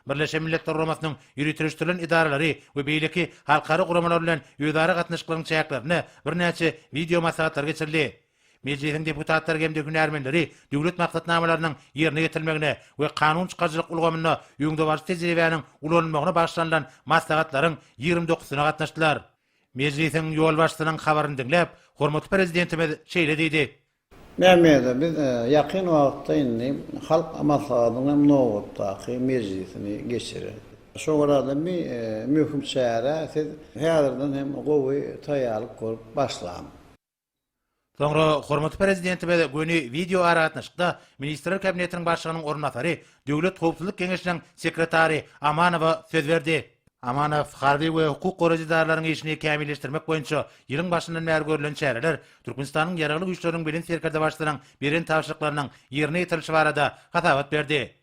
Birleşen Milletler Guramasynyň ýöriteleşdirilen edaralary we beýleki halkara guramalar bilen özara gatnaşyklaryň çäklerinde birnäçe wideomaslahatlar geçirildi. Mejlisiň deputatlary hem-de hünärmenleri döwlet maksatnamalarynyň ýerine ýetirilmegine we kanun çykaryjylyk ulgamynda öňdebaryjy tejribäniň ulanylmagyna bagyşlanylan maslahatlaryň 20 dokuzyna gatnaşdylar. Mejlisiň ýolbaşçysynyň habaryny diňläp, hormatly Prezidentimiz şeýle diýdi. Mämmedow, biz ýakyn wagtda indi Halk Maslahatynyň hem nobatdaky mejlisini geçireris. Şo görä-de bi möhüm çärä siz häzirden hem gowy taýýarlyk görüp başlaň. Soňra hormatly Prezidentimiz göni wideoaragatnaşykda Ministrler Kabinetiniň Başlygynyň orunbasary, Döwlet howpsuzlyk geňeşiniň sekretary Amanowa söz berdi. Amanow harby we hukuk goraýjy edaralaryň işini kämilleşdirmek boýunça ýylyň başyndan bäri görlen çäreler, Türkmenistanyň Ýaragly Güýçleriniň Belent Serkerdebaşysynyň beren tabşyryklarynyň ýerine ýetirilişi barada hasabat berdi.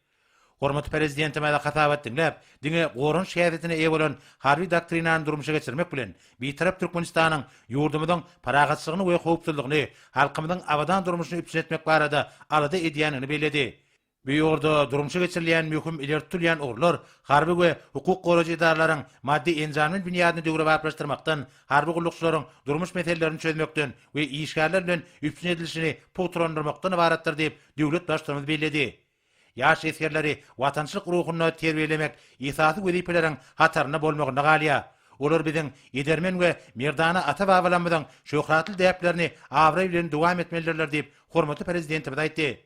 Hormatly Prezidentimiz hasabat diňläp, diňe goranyş häsiýetine eýe bolan Harby doktrinany durmuşa geçirmek bilen, Bitarap Türkmenistanyň ýurdumyzyň parahatçylygyny we howpsuzlygyny, halkymyzyň abadan durmuşyny üpjün etmek barada alada edýändigini belledi. Bu ugurda durmuşa geçirilýän möhüm ileri tutulýan ugurlar harby we hukuk goraýjy edaralaryň maddy-enjamlaýyn binýadyny döwrebaplaşdyrmakdan, harby gullukçylaryň durmuş meselelerini çözmekden we işgärler bilen üpjün edilişini pugtalandyrmakdan ybaratdyr diýip, döwlet Baştutanymyz belledi. Ýaş esgerleri watançylyk ruhunda terbiýelemek esasy wezipeleriň hatarynda bolmagynda galýar. Olar biziň edermen we merdana ata-babalarymyzyň şöhratly däplerini abraý bilen dowam etmelidirler diýip, hormatly Prezidentimiz aýtdy.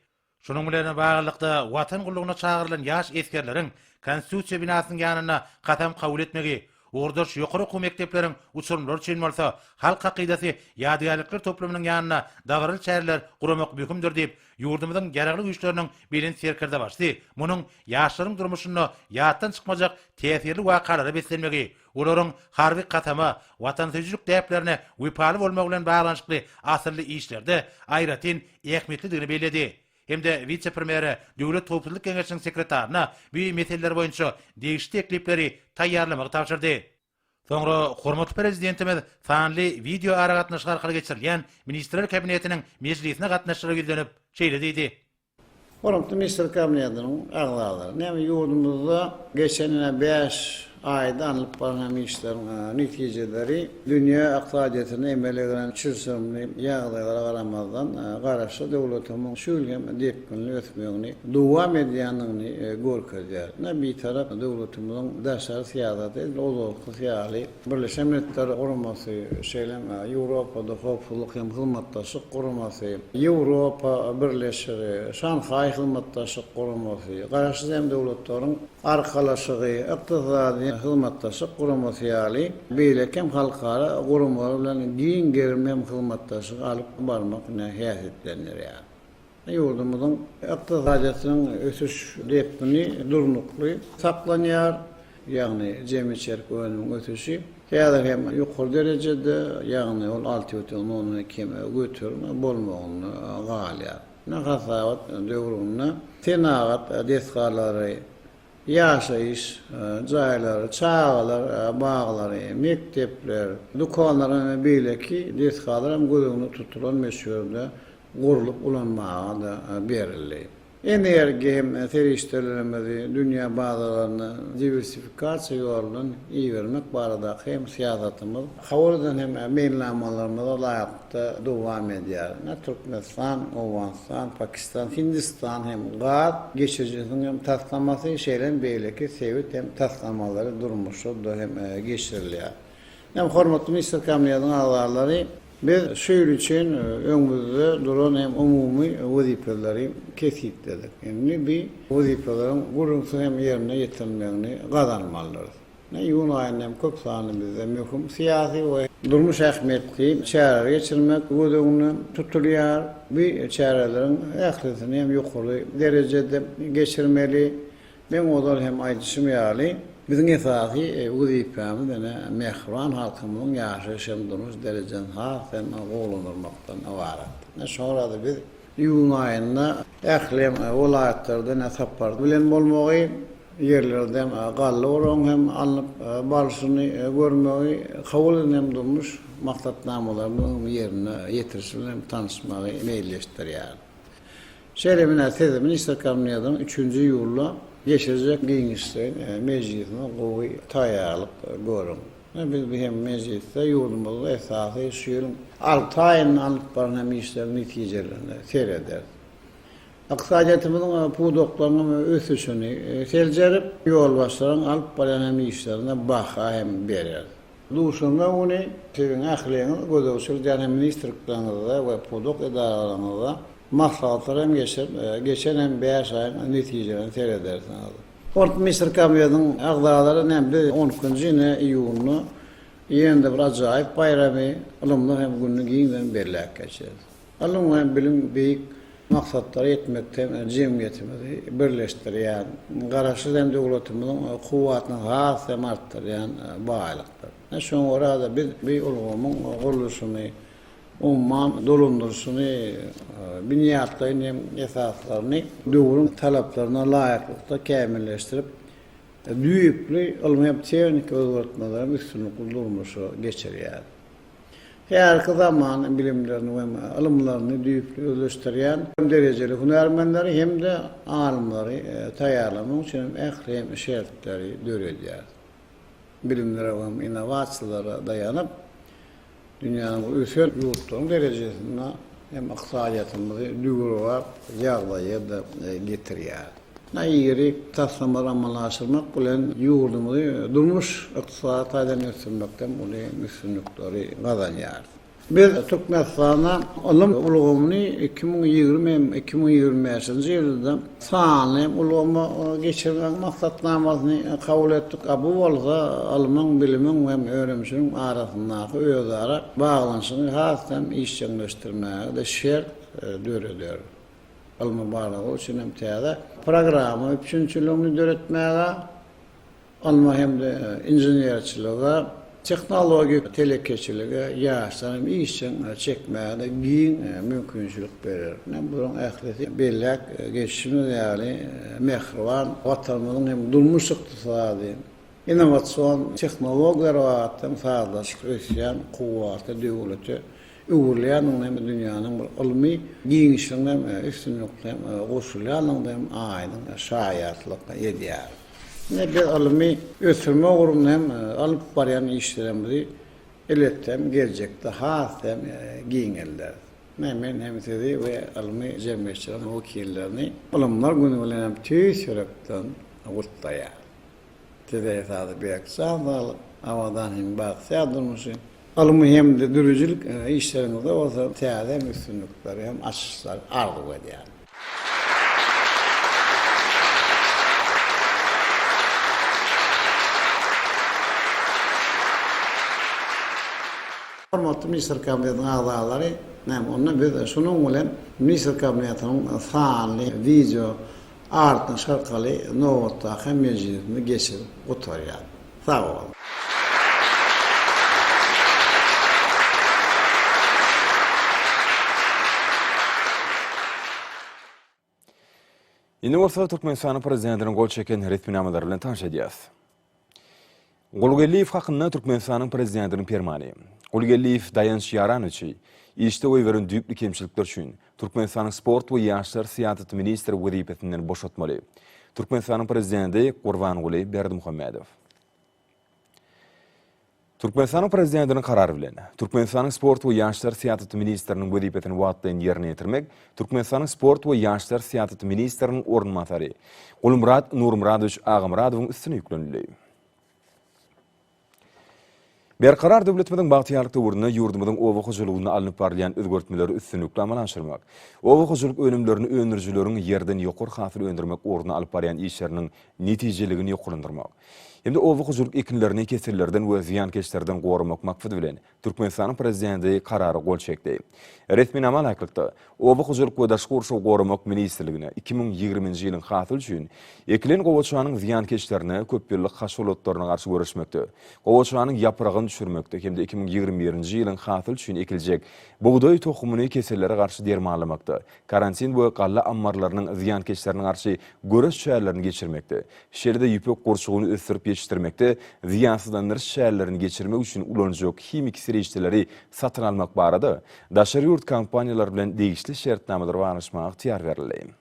Şunuň bilen baglylykda, Watan gullugyna çagyrylan ýaş esgerleriň Konstitusiýa binasynyň ýanynda kasam kabul etmegi, ugurdaş ýokary okuw mekdepleriň uçurymlary üçin bolsa Halk hakydasy ýadygärlikler toplumynyň ýanynda dabaraly çäreler guramak möhümdir diýip, Ýurdumyzyň Ýaragly Güýçleriniň Belent Serkerdebaşysy munuň ýaşlaryň durmuşynda ýatdan çykmajak täsirli wakalara beslenmegi, olaryň harby kasama, watansöýüjilik däplerine wepaly bolmagy bilen baglanyşykly asylly işlerde aýratyn ähmiýetlidigini belledi hem-de wise-premýere, Döwlet howpsuzlyk geňeşiniň sekretaryna bu meseleler boýunça degişli teklipleri taýýarlamagy tabşyrdy. Soňra hormatly Prezidentimiz sanly wideoaragatnaşyk arkaly geçirilýän Ministrler Kabinetiniň mejlisine gatnaşyjylara ýüzlenip, şeýle diýdi. Hormatly Ministrler Kabinetiniň agzalary, näme ýurdumyzda geçen ine bäş aýda alnyp barlan işleriň netijeleri dünýä ykdysadyýetinde emele gelen çylşyrymly ýagdaýlara garamazdan, Garaşsyz döwletimiziň şu ýyl hem depginli ösmegini dowam edýändigini görkezýär. Ine, Bitarap döwletimiziň daşary syýasaty edil ozalkysy ýaly Birleşen Milletler Guramasy, şeýle hem Ýewropada Howpsuzlyk hem Hyzmatdaşlyk Guramasy, Ýewropa Birleşigi, Şanhaý Hyzmatdaşlyk Guramasy, Garaşsyz hem Döwletleriň Arkalaşygy, Ykdysady Hyzmatdaşlyk Guramasy ýaly beýleki hem halkara guramalar bilen giň gerimli hem hyzmatdaşlyk alyp barmak bilen häsiýetlendirýär. Ýurdumyzyň ykdysadyýetiniň ösüş depgini durnukly saklanýar, ýagny jemi içerki önümiň ösüşi häzir hem ýokary derejede, ýagny ol 6,2 göterim bolmagynda galýar. Hasabat döwründe senagat desgalary. Ýaşaýyş jaýlary, çagalar baglary, mekdepler, dükanlar we beýleki desgalar hem göz öňünde tutulan möçberde gurlup ulanmaga-da berildi. Energiýa hem serişdelerimizi dünýä bazarlaryna diwersifikasiýa ýoly bilen ibermek baradaky hem syýasatymyz kabul eden hem meýilnamalarymyza laýyklykda dowam edýär. Ine, Türkmenistan, Owganystan, Pakistan, Hindistan hem gaz geçirijisiniň hem taslamasy, şeýle hem beýleki sebit hem taslamalary durmuşa-da hem geçirilýär. Ine, hormatly Ministrler Kabinetiniň agzalary, Biz şu ýyl üçin öňümizde duran hem umumy wezipeleri kesgitledik. Indi bi wezipeleriň gürrüňsiz hem ýerine ýetirilmegini gazanmalydyrys. Iýun aýynda hem köp sanly bizde möhüm syýasy we durmuş ähmiýetli çäreleri geçirmek göz öňünde tutulýar. Bu çäreleriň ählisini hem ýokary derejede geçirmeli. Meň ozal hem aýdyşym ýaly, biziň esasy wezipämiz ene mähriban halkymyzyň ýaşaýyş hem durmuş derejesini has hem gowulandyrmakdan ybarat. Ine şoňa görä-de biz iýun aýynda ähli welaýatlarda ene sapar bilen bolmagy, ýerlerde hem galla oragyň hem alnyp barlyşyny görmegi, kabul edilen hem durmuş maksatnamalarymyzyň ýerine ýetirişi bilen hem tanyşmagy meýilleşdirýäris. Şeýle hem siz Ministrler Kabinetiniň üçünji iýulda geçirjek giňişleýin mejlisine gowy taýýarlyk görüň. Biz bu hem mejlisde ýurdumyzda esasy şu ýylyň alty aýynda alnyp baran hem işleriň netijelerine serederis. Ykdysadyýetimiziň pudaklarynyň ösüşini seljerip, ýolbaşçylaryň alyp barýan hem işlerine baha hem bereris. Duşenbe güni siziň ähliňiz gözegçilik edýän hem ministrlikleriňizde we pudak edaralaryňyzda maslahatlar hem geçirip, geçen hem bäş aýyň netijelerini seredersiňiz. Hormatly ministr Kabinetiniň agzalary ine biz on ikinji ine iýunda ýene-de bir ajaýyp baýramy, Ylymlar hem gününi giňden belläp geçeris. Ylym hem bilim beýik maksatlara ýetmekde hem jemgyýetimizi birleşdirýän, Garaşsyz hem döwletimiziň kuwwatyny has hem artdyrýan baýlykdyr. Şoňa görä-de biz bu ulgamyň gurluşyny, umuman dolandyryşyny, binýatlaýyn hem esaslaryny döwrüň talaplaryna laýyklykda kämilleşdirip, düýpli ylmy hem tehniki özgertmeleri hem üstünlikli durmuşa geçirýäris. Häzirki zaman bilimlerini we ylymlaryny düýpli özleşdirýän derejeli hünärmenleri hem-de alymlary taýýarlamak üçin hem ähli hem şertleri döredýär. Bilimlere we innowasiýalara daýanyp, dünýäniň ösen ýurtlaryň derejesinde hem ykdysadyýetimizi döwrebap ýagdaýa-da getirýär. Iri taslamalary amala aşyrmak bilen, ýurdumyzy durmuş-ykdysady taýdan ösdürmekde uly üstünlikleri gazanýarys. Biz Türkmenistanda ylym ulgamyny 2020 hem 2025-nji ýylda sanly ulgama geçirmegiň maksatnamasyny kabul etdik. A bu bolsa ylmyň, bilimiň hem önümçiligiň arasyndaky özara baglanyşygy has hem işjeňleşdirmäge-de şert döreder. Ylmy barlaglar üçin hem täze programma üpjünçiligini döretmäge, ylma hem-de inženerçilige, tehnologik telekeçilige ýaşlary hem işjeň çekmäge-de giň mümkinçilik berer. Ine, bularyň ählisi belläp geçişimiz ýaly, mähriban Watanymyzyň hem durmuş-ykdysady, Innowasion tehnologiýalar babatda hem sazlaşykly ösýän kuwwatly döwlete öwrülýändigini hem dünýäniň bir ylmy giňişligine hem üstünlikli hem goşulýandygyna hem aýdyň şaýatlyk edýär. Ine, biz ylmy ösdürmek ugrunda hem alyp barýan işlerimizi elbetde hem geljekde has hem giňelderis. Ine, men hem sizi we ylmy jemgyýetçiligiň wekillerini Ylymlar güni bilen hem tüýs ýürekden gutlaýaryn. Size esasy berk jan saglyk, abadan hem bagtyýar durmuşy, ylmy hem-de döredijilik işleriňizde bolsa täze hem üstünlikleri hem açyşlary arzuw edýärin. Hormatly Ministrler Kabinetiniň agzalary, näme onda biz şunuň bilen Ministrler Kabinetiniň sanly wideo Aragatnaşyk arkaly nobatdaky mejlisini geçirip gutarýar. Sag boluň! Indi bolsa Türkmenistanyň Prezidentiniň gol çeken resminamalary bilen tanyş edýäris. Gulgeldiýew hakynda Türkmenistanyň Prezidentiniň Permany. Gulgeldiýew Daýanç Ýaranowiçi işde goýberen düýpli kemçilikler üçin Türkmenistanyň sport we ýaşlar syýasaty ministri wezipesinden boşatmaly. Türkmenistanyň Prezidenti Gurbanguly Berdimuhamedow. Türkmenistanyň Prezidentiniň Karary bilen, Türkmenistanyň sport we ýaşlar syýasaty ministriniň wezipesini wagtlaýyn ýerine ýetirmek Türkmenistanyň sport we ýaşlar syýasaty ministriniň orunbasary Gulmyrat Nurmyradowiç Agamyradowyň üstüne ýüklenildi. Berkarar döwletimiziň bagtyýarlyk döwründe ýurdumyzyň oba hojalygynda alnyp barylýan özgertmeleri üstünlikli amala aşyrmak, oba hojalyk önümlerini öndürijileriň ýerden ýokary hasyl öndürmek ugrunda alyp barýan işleriniň netijeligini ýokarlandyrmak hem-de oba hojalyk ekinlerini kesellerden we zyýankeşlerden goramak maksady bilen, Türkmenistanyň Prezidenti Karara gol çekdi. Resminama laýyklykda, Oba hojalyk we daşky gurşawy goramak ministrligine 2020-nji ýylyň hasyly üçin ekilen gowaçanyň zyýankeşlerine köpýyllyk haşal otlaryna garşy göreşmekde, gowaçanyň ýapragyny düşürmekde hem-de 2021-nji ýylyň hasyly üçin ekiljek bugdaý tohumyny kesellere garşy dermanlamakda, karantin we galla ammarlarynyň zyýankeşlerine garşy göreş çärelerini geçirmekde, şeýle-de ýüpek gurçugyny ösdürip ýetişdirmekde zyýansyzlandyryş çärelerini geçirmek üçin ulanyljak himiki serişdeleri satyn almak barada daşary ýurt kompaniýalary bilen degişli şertnamalary baglaşmaga ygtyýar berildi.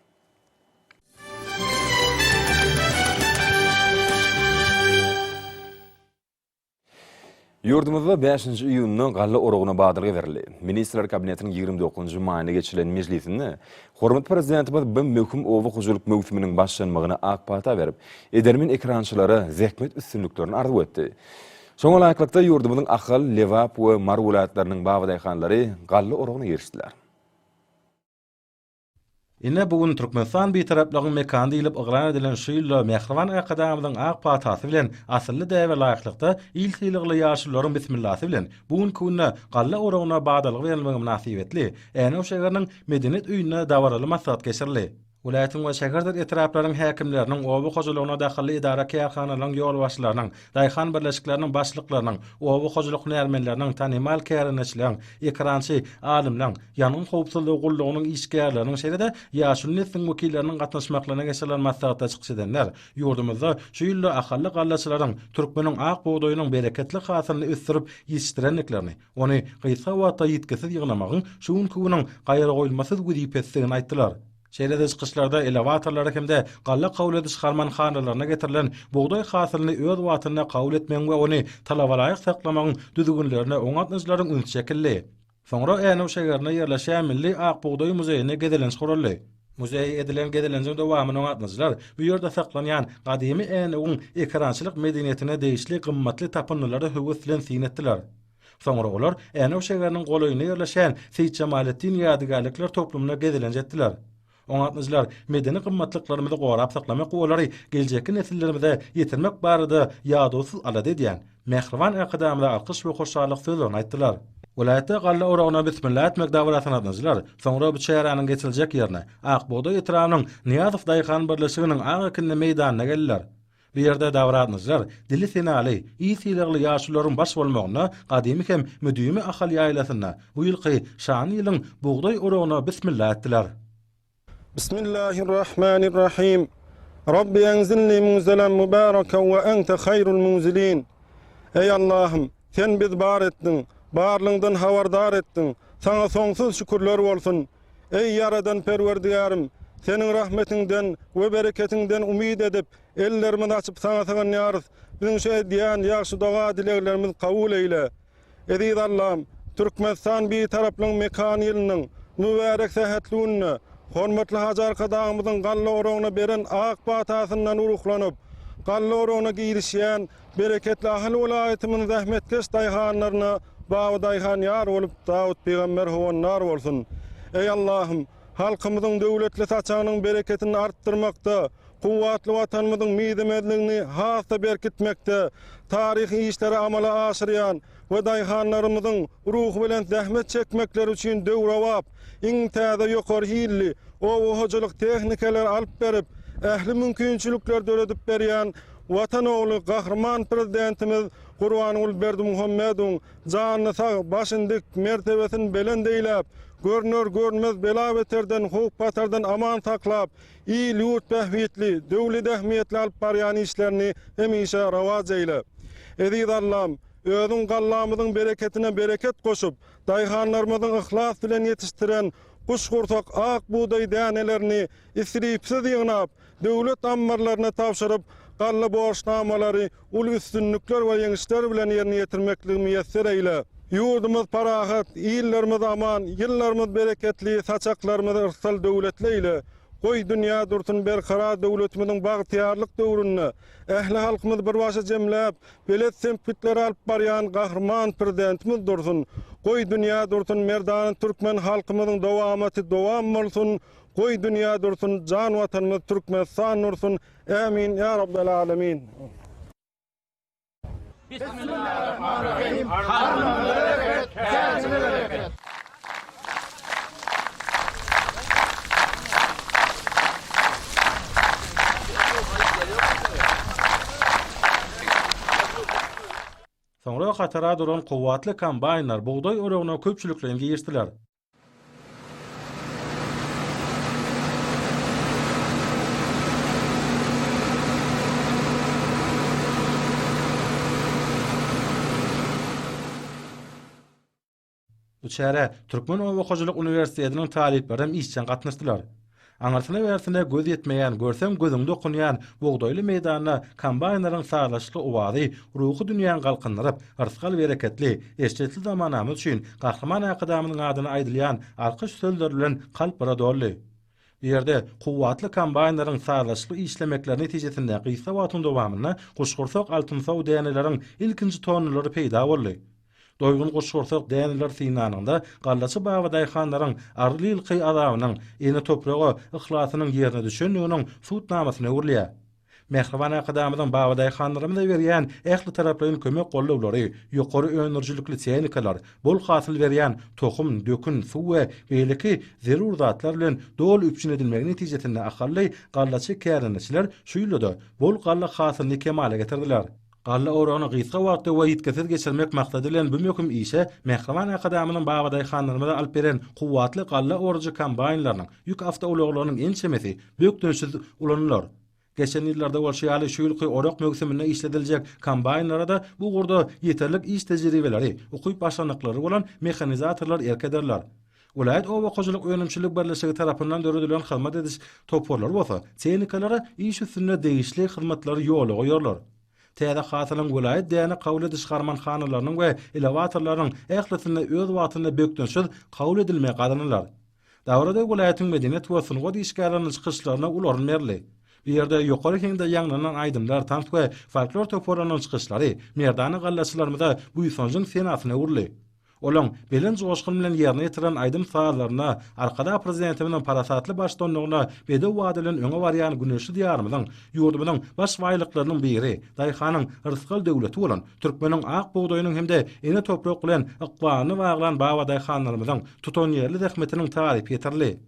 Ýurdumyzda bäşinji iýunda galla oragyna badalga berildi. Ministrler Kabinetiniň 29-njy maýynda geçirilen mejlisinde hormatly Prezidentimiz bu möhüm oba hojalyk möwsüminiň başlanmagyna ak pata berip, edermen ekerançylara zähmet üstünliklerini arzuw etdi. Şoňa laýyklykda, ýurdumyzyň Ahal, Lebap we Mary welaýatlarynyň babadaýhanlary galla oragyna girişdiler. Ine, bu gün Türkmenistan Bitaraplygyň mekany diýlip yglan edilen şu ýylda mähriban Arkadagymyzyň ak patasy bilen asylly däbe laýyklykda, il sylagly ýaşulularyň bismillasy bilen bu günki günde galla oragyna badalga berilmegi mynasybetli Änew şägeriniň Medeniýet öýünde dabaraly maslahat geçirildi. Welaýatyň we şäherdir etraplaryň häkimleriniň, oba hojalygyna dahylly edara-kärhanalaryň ýolbaşçylarynyň, daýhan birleşikleriniň başlyklarynyň, oba hojalyk hünärmenleriniň, tanymal kärendeçileriň, ekerançy alymlaryň, Ýangyn howpsuzlygy gullugynyň işgärleriniň, şeýle-de ýaşuly nesliň wekilleriniň gatnaşmaklygyna geçirilen maslahatda çykyş edenler ýurdumyzda şu ýylda ahally gallaçylaryň türkmeniň ak bugdaýynyň bereketli hasylyny ösdürip ýetişdirendiklerini, ony gysga wagtda ýitgisiz ýygnamagyň şu günki günüň gaýragoýulmasyz wezipesidigini aýtdylar. Şeýle-de çykyşlarda elewatorlara hem-de galla kabul ediş harmanhanalaryna getirilen bugdaý hasylyny öz wagtynda kabul etmegiň we ony talabalaýyk saklamagyň düzgünlerine oňa gatnaşyjylaryň ünsi çekildi. Soňra Änew şägerinde ýerleşýän Milli ak bugdaý muzeýine gezelenç guraldy. Muzeýe edilen gezelenjiň dowamynda gatnaşyjylar bu ýerde saklanýan gadymy Änewiň ekerançylyk medeniýetine degişli gymmatly tapyndylara höwes bilen syn etdiler. Soňra olar Änew şägeriniň golaýynda ýerleşýän Seýitjemaletdin ýadygärlikler toplumyna gezelenç etdiler. Oňatlyjylar medeni gymmatlyklarymyzy gorap saklamak we olary geljekki nesillerimize ýetirmek barada ýadawsyz alada edýän mähriban Arkadagymyza alkyş we hoşallyk sözlerini aýtdylar. Welaýatda galla oragyna bismilla etmek dabarasyna gatnaşyjylar soňra bu çäräniň geçiriljek ýerine, Ak bugdaý etrabynyň Nyýazow daýhan birleşiginiň ak ekinli meýdanyna geldiler. Bu ýerde dabaragatnaşyjylar dili senaly, il sylagly ýaşulularyň baş bolmagynda gadymy hem müdimi Ahal ýaýlasynda bu ýylky şanly ýylyň bugdaý oragyna bismilla etdiler. Bismillahirrahmanirrahim. Rabbi enzilni munzelen mübareken we ente haýrul munzilin. Eý Allahym, Sen bizi bar etdiň, barlygyňdan habardar etdiň. Saňa soňsuz şükürler bolsun. Eý Ýaradan Perwerdigärim, Seniň rahmetiňden we bereketiňden umyt edip, ellerimizi açyp Saňa sygynýarys. Biziň şu edýän ýagşy doga-dileglerimizi kabul eýle. Eziz Allam, Türkmenistan Bitaraplygyň mekany ýylynyň mübärek sähetli gününde hormatly Hajy Arkadagymyzyň galla oragyna beren ak patasyndan ruhlanyp, galla oragyna girişýän Bereketli Ahal welaýatymyzyň zähmetkeş daýhanlaryna Babadaýhan ýar bolup, Dawut pygamber howandar bolsun! Eý, Allahym! Halkymyzyň döwletli saçagynyň bereketini artdyrmakda, kuwwatly Watanymyzyň mizemezligini has-da berkitmekde taryhy işleri amala aşyrýan we daýhanlarymyzyň ruhubelent zähmet çekmekleri üçin döwrebap, iň täze ýokary hilli oba hojalyk tehnikalary alyp berip, ähli mümkinçilikleri döredip berýän Watan ogly Gahryman Prezidentimiz Gurbanguly Berdimuhamedowyň janyny sag, başyny dik, mertebesini belent eýläp, Görner-görünmez bela-beterden, howp-hatardan aman saklap, il-ýurt bähbitli, döwlet ähmiýetli alyp barýan işlerini hemişe rowaç eýle. Eziz Allam, Özüň gallamyzyň bereketine bereket goşup, daýhanlarymyzyň yhlas bilen ýetişdiren guşgursak ak bugdaý dänelerini isripsiz ýygnap, döwlet ammarlaryna tabşyryp, galla borçnamalary uly üstünlikler we ýeňişler bilen ýerine ýetirmekligi miýesser eýle. Ýurdumyz parahat, illerimiz aman, ýyllarymyz bereketli, saçaklarymyz yrsgal-döwletli eýle. Goý, dünýä dursun Berkarar döwletimiziň bagtyýarlyk döwründe ähli halkymyzy bir başa jemläp, belet sepgitlere alyp barýan Gahryman Prezidentimiz dursun. Goý, dünýä dursun merdana türkmen halkymyzyň dowamaty dowam bolsun! Goý, dünýä dursun, jan Watanymyz Türkmenistan dursun! Ämin ýa Rabbel Alemin. Bismillahirrahmanirrahim. Harmanyňyza bereket, täjiňize bereket. Soňra hatara duran kuwwatly kombaýnlar bugdaý oragyna köpçülikleýin girişdiler. Bu çärä Türkmen oba hojalyk uniwersitetiniň talyplary hem işjeň gatnaşdylar. Aňyrsyna-bärsine göz ýetmeýän, görseň gözüň dokunýan bugdaýly meýdanda kombaýnlaryň sazlaşykly owazy ruhy dünýäňi galkyndyryp, rysgal-bereketli, eşretli zamanamyz üçin Gahryman Arkadagymyzyň adyna aýdylýan alkyş sözleri bilen kalplara doldy. Bu ýerde kuwwatly kombaýnlaryň sazlaşykly işlemekleri netijesinde gysga wagtyň dowamynda guşgursak altynsow däneleriň ilkinji tonnalary peýda boldy. Doýgun guşgursak däneler synlanyňda, gallaçy babadaýhanlaryň arly ýylky azabynyň, ene topraga yhlasynyň ýerine düşendiginiň subutnamasyna öwrülýär. Mähriban Arkadagymyzyň babadaýhanlarymyza berýän ähli taraplaýyn kömek-goldawlary, ýokary öndürijilikli tehnikalar, bol hasyl berýän tohum, dökün, suw we beýleki zerur zatlar bilen doly üpjün edilmegi netijesinde ahally gallaçy kärendeçiler şu ýylda-da bol galla hasylyny kemala getirdiler. Galla oragyny gysga wagtda we ýitgisiz geçirmek maksady bilen bu möhüm işe Mähriban Arkadagymyzyň babadaýhanlarymyza alyp beren kuwwatly galla orujy kombaýnlarynyň, ýük awtoulaglarynyň ençemesi bökdençsiz ulanylar. Geçen ýyllarda bolşy ýaly, şu ýylky orak möwsüminde işlediljek kombaýnlara-da bu ugurda ýeterlik iş tejribeleri, ukyp-başarnyklary bolan mehanizatorlar erk ederler. Welaýat oba hojalyk önümçilik birleşigi tarapyndan döredilen hyzmat ediş toparlary bolsa tehnikalara iş üstünde degişli hyzmatlary ýola goýarlar. Täze hasylyň welaýat däne kabul ediş harmanhanalarynyň we elewatorlarynyň ählisinde öz wagtynda bökdençsiz kabul edilmegi gazanylar. Dabarada welaýatyň medeniýet we sungat işgärleriniň çykyşlaryna uly orun berildi. Bu ýerde ýokary heňde ýaňlanan aýdymlar, tans we folklor toparlarynyň çykyşlary merdana gallaçylarymyza buýsanjyň senasyna öwrüldi. Olaň belent joşgun bilen ýerine ýetiren aýdym-sazlaryna, Arkadag Prezidentimiziň parasatly baştutanlygynda bedew bady bilen öňe barýan güneşli Diýarymyzyň, ýurdumyzyň baş baýlyklarynyň biri, daýhanyň rysgal-döwleti bolan türkmeniň ak bugdaýynyň hem-de ene toprak bilen ykbalyny baglan babadaýhanlarymyzyň tutanýerli zähmetiniň tarypy ýetirildi.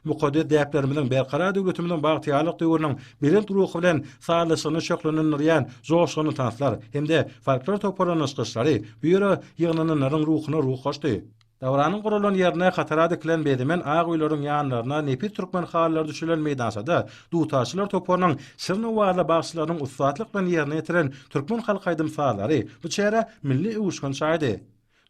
Mukaddes däplerimiziň, Berkarar döwletimiziň bagtyýarlyk döwrüniň belent ruhy bilen sazlaşygyny şöhlenendirýän joşgunly tanslar hem-de folklor toparlarynyň çykyşlary bu ýere ýygnananlaryň ruhuna ruh goşdy. Dabaranyň guralan ýerine hatara dikilen bezemen ak öýleriň ýanlaryna nepis türkmen halylary düşelen meýdançada dutarçylar toparynyň şirin owazly bagşylarynyň ussatlyk bilen ýerine ýetiren türkmen halk aýdym-sazlary bu çärä milli öwüşgin çaýdy.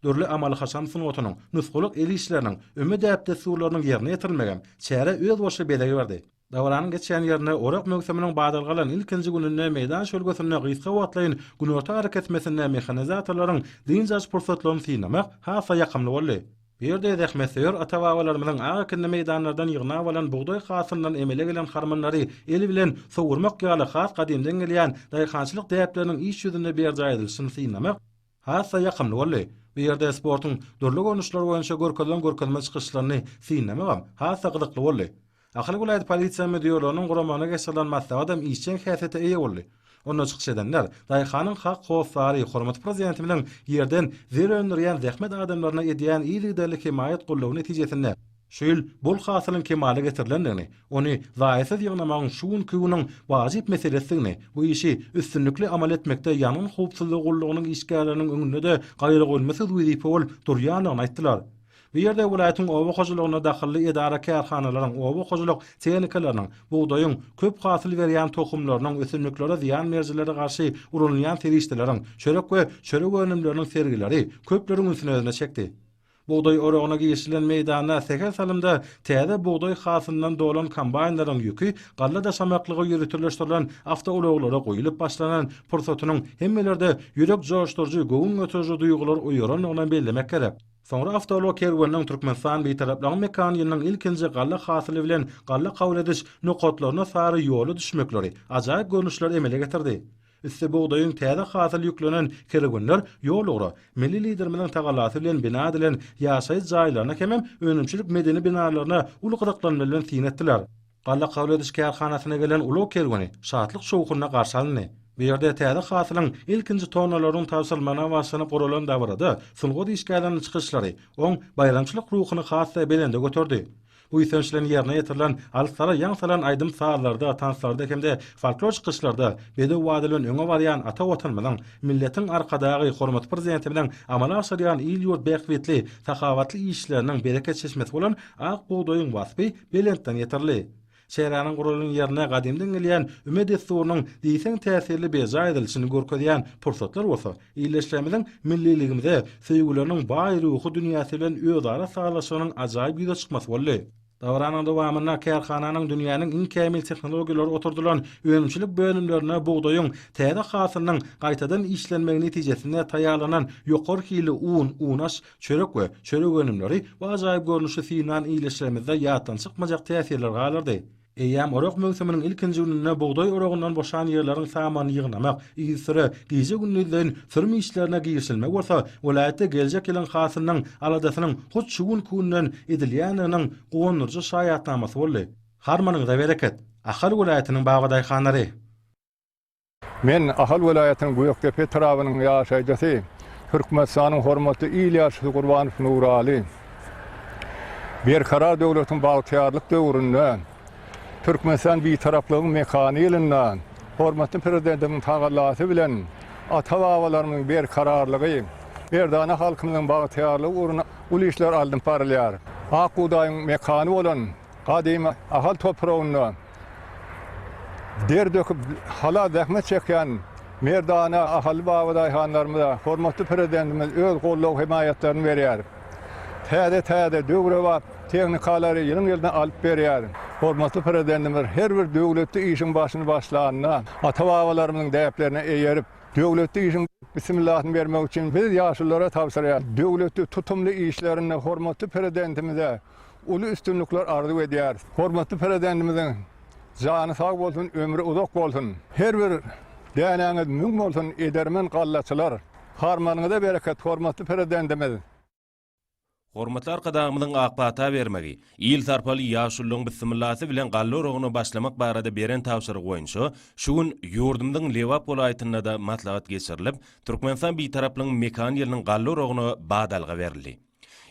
Dürli amaly-haşam sungatynyň, nusgalyk el işleriniň, öme däp-dessurlarynyň ýerine ýetirilmegem çärä özboluşly bezeg berdi. Dabaranyň geçýän ýerinde orak möwsüminiň badalga alan ilkinji gününde meýdan şölgesinde gysga wagtlaýyn günorta arakesmesinde mehanizatorlaryň dynç alyş pursatlaryny synlamak has-da ýakymly boldy. Bu ýerde zähmetsöýer ata-babalarymyzyň ak ekinli meýdanlardan ýygnap alan bugdaý hasylyndan emele gelen harmanlary el bilen sowurmak ýaly has gadymdan gelýän daýhançylyk däpleriniň iş ýüzünde berjaý edilişini synlamak has-da ýakymly boldy. Bu ýerde sportuň dürli görnüşleri boýunça görkezilen görkezme çykyşlaryny synlamagam has-da gyzykly boldy. Ahal welaýat polisiýa müdirliginiň guramagynda geçirilen maslahat hem işjeň häsiýete eýe boldy. Onda çykyş edenler daýhanyň hak hossary, hormatly Prezidentimiziň ýerden zer öndürýän zähmet adamlaryna edýän yzygiderli hemaýat goldawy netijesinde, Şu ýyl bol hasylyň kemala getirilendigini, ony zaýasyz ýygnamagyň şu günki günüň wajyp meselesidigini, bu işi üstünlikli amal etmekde ýangyn howpsuzlygy gullugynyň işgärleriniň öňünde-de gaýragoýulmasyz wezipe bolup durýandygyny aýtdylar. Bu ýerde welaýatyň oba hojalygyna dahylly edara-kärhanalaryň oba hojalyk tehnikalarynyň, bugdaýyň köp hasyl berýän tohumlarynyň, ösümliklere zyýan berijilere garşy ulanylýan serişdeleriň, çörek we çörek önümleriniň sergileri köpleriň ünsüni özüne çekdi. Bugdaý oragyna girişilen meýdanda sähel salymda täze bugdaý hasylyndan dolan kombaýnlaryň ýüki galla daşamaklyga ýöriteleşdirilen awtoulaglara guýulyp başlanan pursatynyň hemmelerde ýürek joşduryjy, göwün göteriji duýgulary oýarandygyny bellemek gerek. Soňra awtoulag kerweniniň Türkmenistan Bitaraplygyň mekany ýylynyň ilkinji galla hasyly bilen galla kabul ediş nokatlaryna sary ýola düşmekleri ajaýyp görnüşleri emele getirdi. Üsti bugdaýyň täze hasyly ýüklenen kerwenler ýol ugra milli Liderimiziň tagallasy bilen bina edilen ýaşaýyş jaýlaryna hemem önümçilik-medeni binalaryna uly gyzyklanma bilen syn etdiler. Galla kabul ediş kärhanasyna gelen ulag kerweni şatlyk-şowhunda garşy alyndy. Bu ýerde täze hasylyň ilkinji tonnalarynyň tabşyrylmagyna bagyşlanyp guralan dabarada sungat işgärleriniň çykyşlary oň baýramçylyk ruhuny has-da belende göterdi. Buýsanç bilen ýerine ýetirilen alyslara ýaň salan aýdym-sazlarda, tanslarda hem-de folklor çykyşlarda bedew bady bilen öňe barýan ata Watanymyzyň, milletiň Arkadagy hormatly Prezidentimiziň amala aşyrýan il-ýurt bähbitli, sahawatly işleriniň bereket çeşmesi bolan ak bugdaýyň waspy belentden ýetirildi. Çäräniň guralan ýerinde gadymdan gelýän üme dessurynyň diýseň täsirli berjaý edilişini görkezýän pursatlar bolsa, ildeşlerimiziň milliligimize söýgüleriniň baý ruhy dünýäsi bilen özara sazlaşygynyň ajaýyp ýüze çykmasy boldy. Dabaranyň dowamynda kärhananyň dünýäniň iň kämil tehnologiýalary oturdylan önümçilik bölümlerinde bugdaýyň täze hasylynyň gaýtadan işlenmegi netijesinde taýýarlanan ýokary hilli un, unaş, Çörek we çörek önümleri bu ajaýyp görnüşi synlan ildeşlerimizde ýatdan çykmajak täsirler galdyrdy. Eýýäm orak möwsüminiň ilkinji gününde bugdaý oragyndan boşan ýerleriň samanyny ýygnamak, yzysüre gije-gündizleýin sürüm işlerine girişilmegi bolsa welaýatda geljek ýylyň hasylynyň aladasynyň hut şu günki günden edilýändiginiň guwandyryjy şaýatnamasy boldy. Harmanyňyza bereket, Ahal welaýatynyň babadaýhanlary! Men Ahal welaýatynyň Gökdepe etrabynyň ýaşaýjysy, Türkmenistanyň hormatly il ýaşulusy Gurbanow Nuraly. Berkarar döwletiň bagtyýarlyk döwründe, Türkmenistan Bitaraplygyň mekany ýylynda hormatly Prezidentimiziň tagallasy bilen ata-babalarymyzyň berkararlygy, merdana halkymyzyň bagtyýarlygy ugrunda uly işler alnyp barylýar. Ak bugdaýyň mekany bolan Gadymy Ahal topragynda der döküp, halal zähmet çekýän merdana ahally babadaýhanlarymyza hormatly Prezidentimiz öz goldaw-hemaýatlaryny berýär. Täze-täze, döwrebap tehnikalary ýylyň-ýylyna alyp berýär. Hormatly Prezidentimiz her bir döwletli işiň başyny başlanda, ata-babalarymyzyň däplerine eýerip, Döwletli işiň bismillasyny bermek üçin biz ýaşululara tabşyrýar. Döwletli tutumly işlerinde hormatly Prezidentimize uly üstünlikler arzuw edýäris. Hormatly Prezidentimiziň jany sag bolsun, ömri uzak bolsun! Her bir dänäňiz müň bolsun, edermen gallaçylar! Harmanyňyza bereket, hormatly Prezidentimiz! Hormatly Arkadagymyzyň ak pata bermegi, il sarpaly ýaşululygyň bissimillasy bilen galla oragyna başlamak barada beren tabşyrygy boýunça şu gün ýurdumyzyň Lebap welaýatynda-da maslahat geçirilip, Türkmenistan Bitaraplygyň mekany ýylynyň galla oragyna badalga berildi.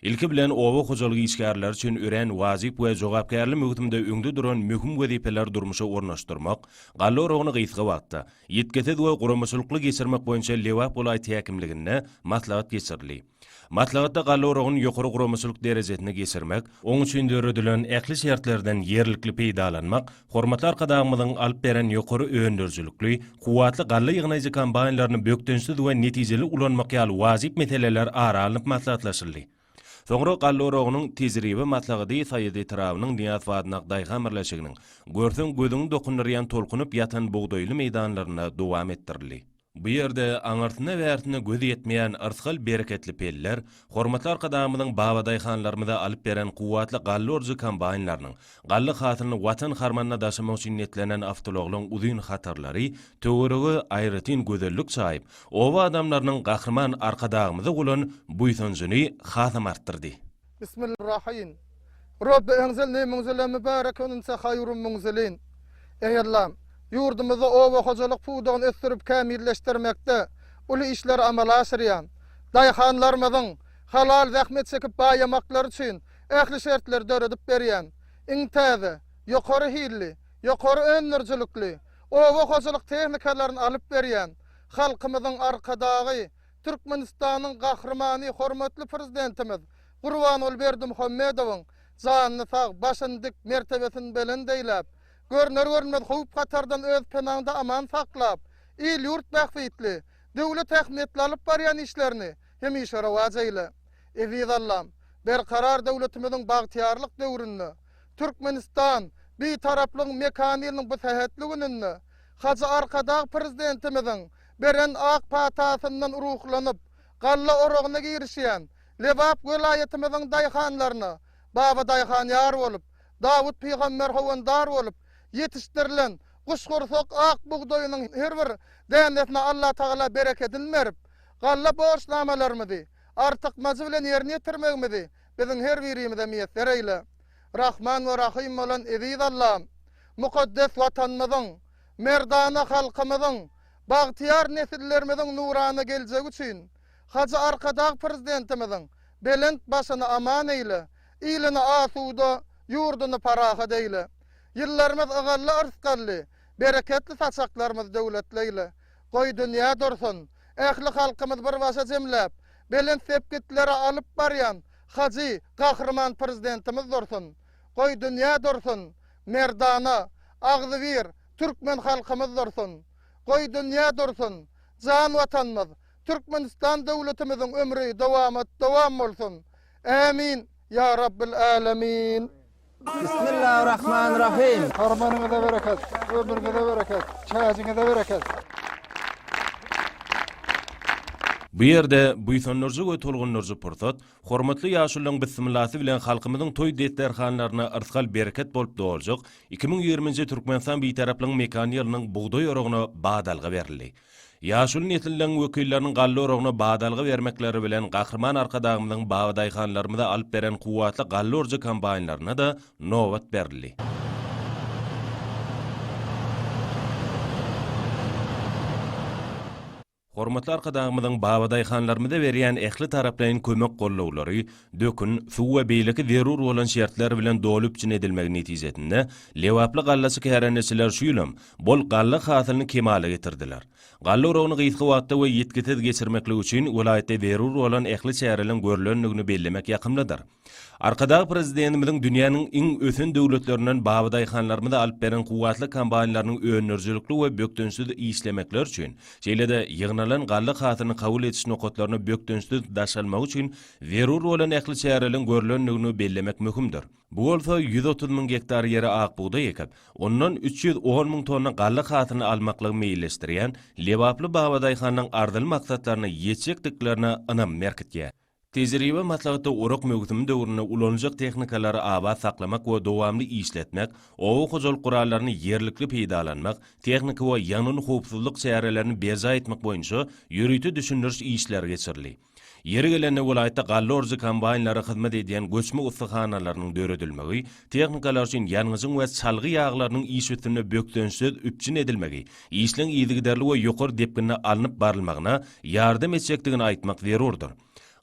Ilki bilen, oba hojalyk işgärleri üçin örän wajyp we jogapkärli möwsümde öňde duran möhüm wezipeleri durmuşa ornaşdyrmak, galla oragyny gysga wagtda, ýitgisiz we guramaçylykly geçirmek boýunça Lebap welaýat häkimliginde maslahat geçirildi. Maslahatda galla oragyny ýokary guramaçylyk derejesinde geçirmek, oň üçin döredilen ähli şertlerden ýerlikli peýdalanmak, Hormatly Arkadagymyzyň alyp beren ýokary öndürijilikli, kuwwatly galla ýygnaýjy kombaýnlaryny bökdençsiz we netijeli ulanmak ýaly wajyp meseleler ara alnyp maslahatlaşyldy. Soňra galla oragynyň tejribe maslahady Saýat etrabynyň Nyýazow adyndaky daýhan birleşiginiň, görseň gözüňi dokundyrýan tolkunyp ýatan bugdaýly meýdanlarynda dowam etdirildi. Bu ýerde aňyrsyna-bärsine göz ýetmeýän yrsgal-bereketli peller, hormatly Arkadagymyzyň babadaýhanlarymyza alyp beren kuwwatly galla orujy kombaýnlarynyň, galla hasylyny Watan harmanyna daşamak üçin niýetlenen awtoulaglaryň uzyn hatarlary töwerege aýratyn gözellik çaýyp, oba adamlarynyň Gahryman Arkadagymyza bolan buýsanjyny hasam artdyrdy. Bismillahirrahim. Robbi enzilni munzilen mübareken ente haýrul munzilin. Eý Allam! Ýurdumyzda oba hojalyk pudagyny ösdürip kämilleşdirmekde uly işleri amala aşyrýan, daýhanlarymyzyň halal zähmet çekip baýamaklary üçin ähli şertleri döredip berýän, iň täze, ýokary hilli, ýokary öndürijilikli oba hojalyk tehnikalaryny alyp berýän Halkymyzyň Arkadagy, Türkmenistanyň Gahrymany hormatly Prezidentimiz. Gurbanguly Berdimuhamedowyň janyny sag, başyny dik, mertebesini belent eýläp, görner-görünmez howp-hatardan öz penaňda aman saklap, il-ýurt bähbitli, döwlet ähmiýetli alyp barýan işlerini hemişe rowaç eýle. Eziz Allam, Berkarar döwletimiziň bagtyýarlyk döwründe, Türkmenistan, Bitaraplygyň mekany ýylynyň bu sähetli gününde Hajy Arkadag Prezidentimiziň beren ak patasyndan ruhlanyp, galla oragyna girişýän Lebap welaýatymyzyň daýhanlaryna Babadaýhan ýar bolup, Dawut pygamber howandar bolup ýetişdirilen guşgursak ak bugdaýynyň her bir dänesine Allatagala berekedini berip, galla borçnamalarymyzy artykmajy bilen ýerine ýetirmegimizi biziň her birimize miýesser eýle. Rahman we Rahym bolan eziz Allam! Mukaddes Watanymyzyň, merdana halkymyzyň, bagtyýar nesillerimiziň nurana geljegi üçin Hajy Arkadag Prezidentimiziň belent başyny aman eýle, ilini asuda, ýurduny parahat eýle. Ýyllarymyz ygally-yrsgally, bereketli saçaklarymyzy döwletli eýle. Goý dünýä dursun, ähli halkymyzy bir başa jemläp, belent sepgitlere alyp barýan Hajy Gahryman Prezidentimiz dursun. Goý dünýä dursun, merdana, agzybir türkmen halkymyz dursun. Goý dünýä dursun, jan Watanymyz, Türkmenistan döwletimiziň ömri dowamat dowam bolsun. Ämin, ýa Rabbil Älemin. Bismillahirrahmanirrahim. Harmanyňyza bereket, ömrüňize bereket, çäjiňize bereket. Bu ýerde buýsandyryjy we tolgundyryjy pursat, hormatly ýaşulylaryň bismillasy bilen halkymyzyň toý desterhanlaryna yrsgal-bereket bolup doljak 2020-nji Türkmenistan Bitaraplygyň mekany ýylynyň bugdaý oragyna badalga berildi. Ýaşuly nesilleriň wekilleriniň galla oragyna badalga bermekleri bilen Gahryman Arkadagymyzyň babadaýhanlarymyza alyp beren kuwwatly galla orujy kombaýnlaryna-da nobat berildi. Hormatly Arkadagymyzyň babadaýhanlarymyza berýän ähli taraplaýyn kömek-gollawlary, dökün, suw we beýleki zerur bolan şertler bilen doly üpjün edilmegi netijesinde, lebaply gallaçy kärendeçiler şu ýylam bol galla hasylyny kemala getirdiler. Galla oragyny gysga wagtda we ýitgisiz geçirmeklik üçin welaýatda zerur bolan ähli çäreleriň görlendigini bellemek ýakymlydyr. Arkadag Prezidentimiziň dünýäniň iň ösen döwletlerinden babadaýhanlarymyza alyp beren kuwwatly kombaýnlarynyň öndürijilikli we bökdençsiz işlemekleri üçin, şeýle-de ýygnalan galla hasylyny kabul ediş nokatlaryna bökdençsiz daşalmagy üçin zerur bolan ähli çäreleriň görlendigini bellemek möhümdir. Bu bolsa 130 müň gektar ýere ak bugdaý ekip, ondan 310 müň tonna galla hasylyny almaklygy meýilleşdirýän lebaply babadaýhanyň arzyly maksatlaryna ýetjekdiklerine ynam berkitýär. Tejribe maslahatda orak möwsümi döwründe ulanyljak tehnikalary abat saklamak we dowamly işletmek, oba hojalyk gurallaryny ýerlikli peýdalanmak, tehniki we ýangyn howpsuzlyk çärelerini berjaý etmek boýunça ýörite düşündiriş işleri geçirildi. Ýeri gelende welaýatda galla orujy kombaýnlara hyzmat edýän göçme ussahanalarynyň döredilmegi, tehnikalar üçin ýangyjyň we çalgy ýaglarynyň iş üstünde bökdençsiz üpjün edilmegi, işleň yzygiderli we ýokary depginde alnyp barylmagyna ýardam etjekdigini aýtmak zerurdyr.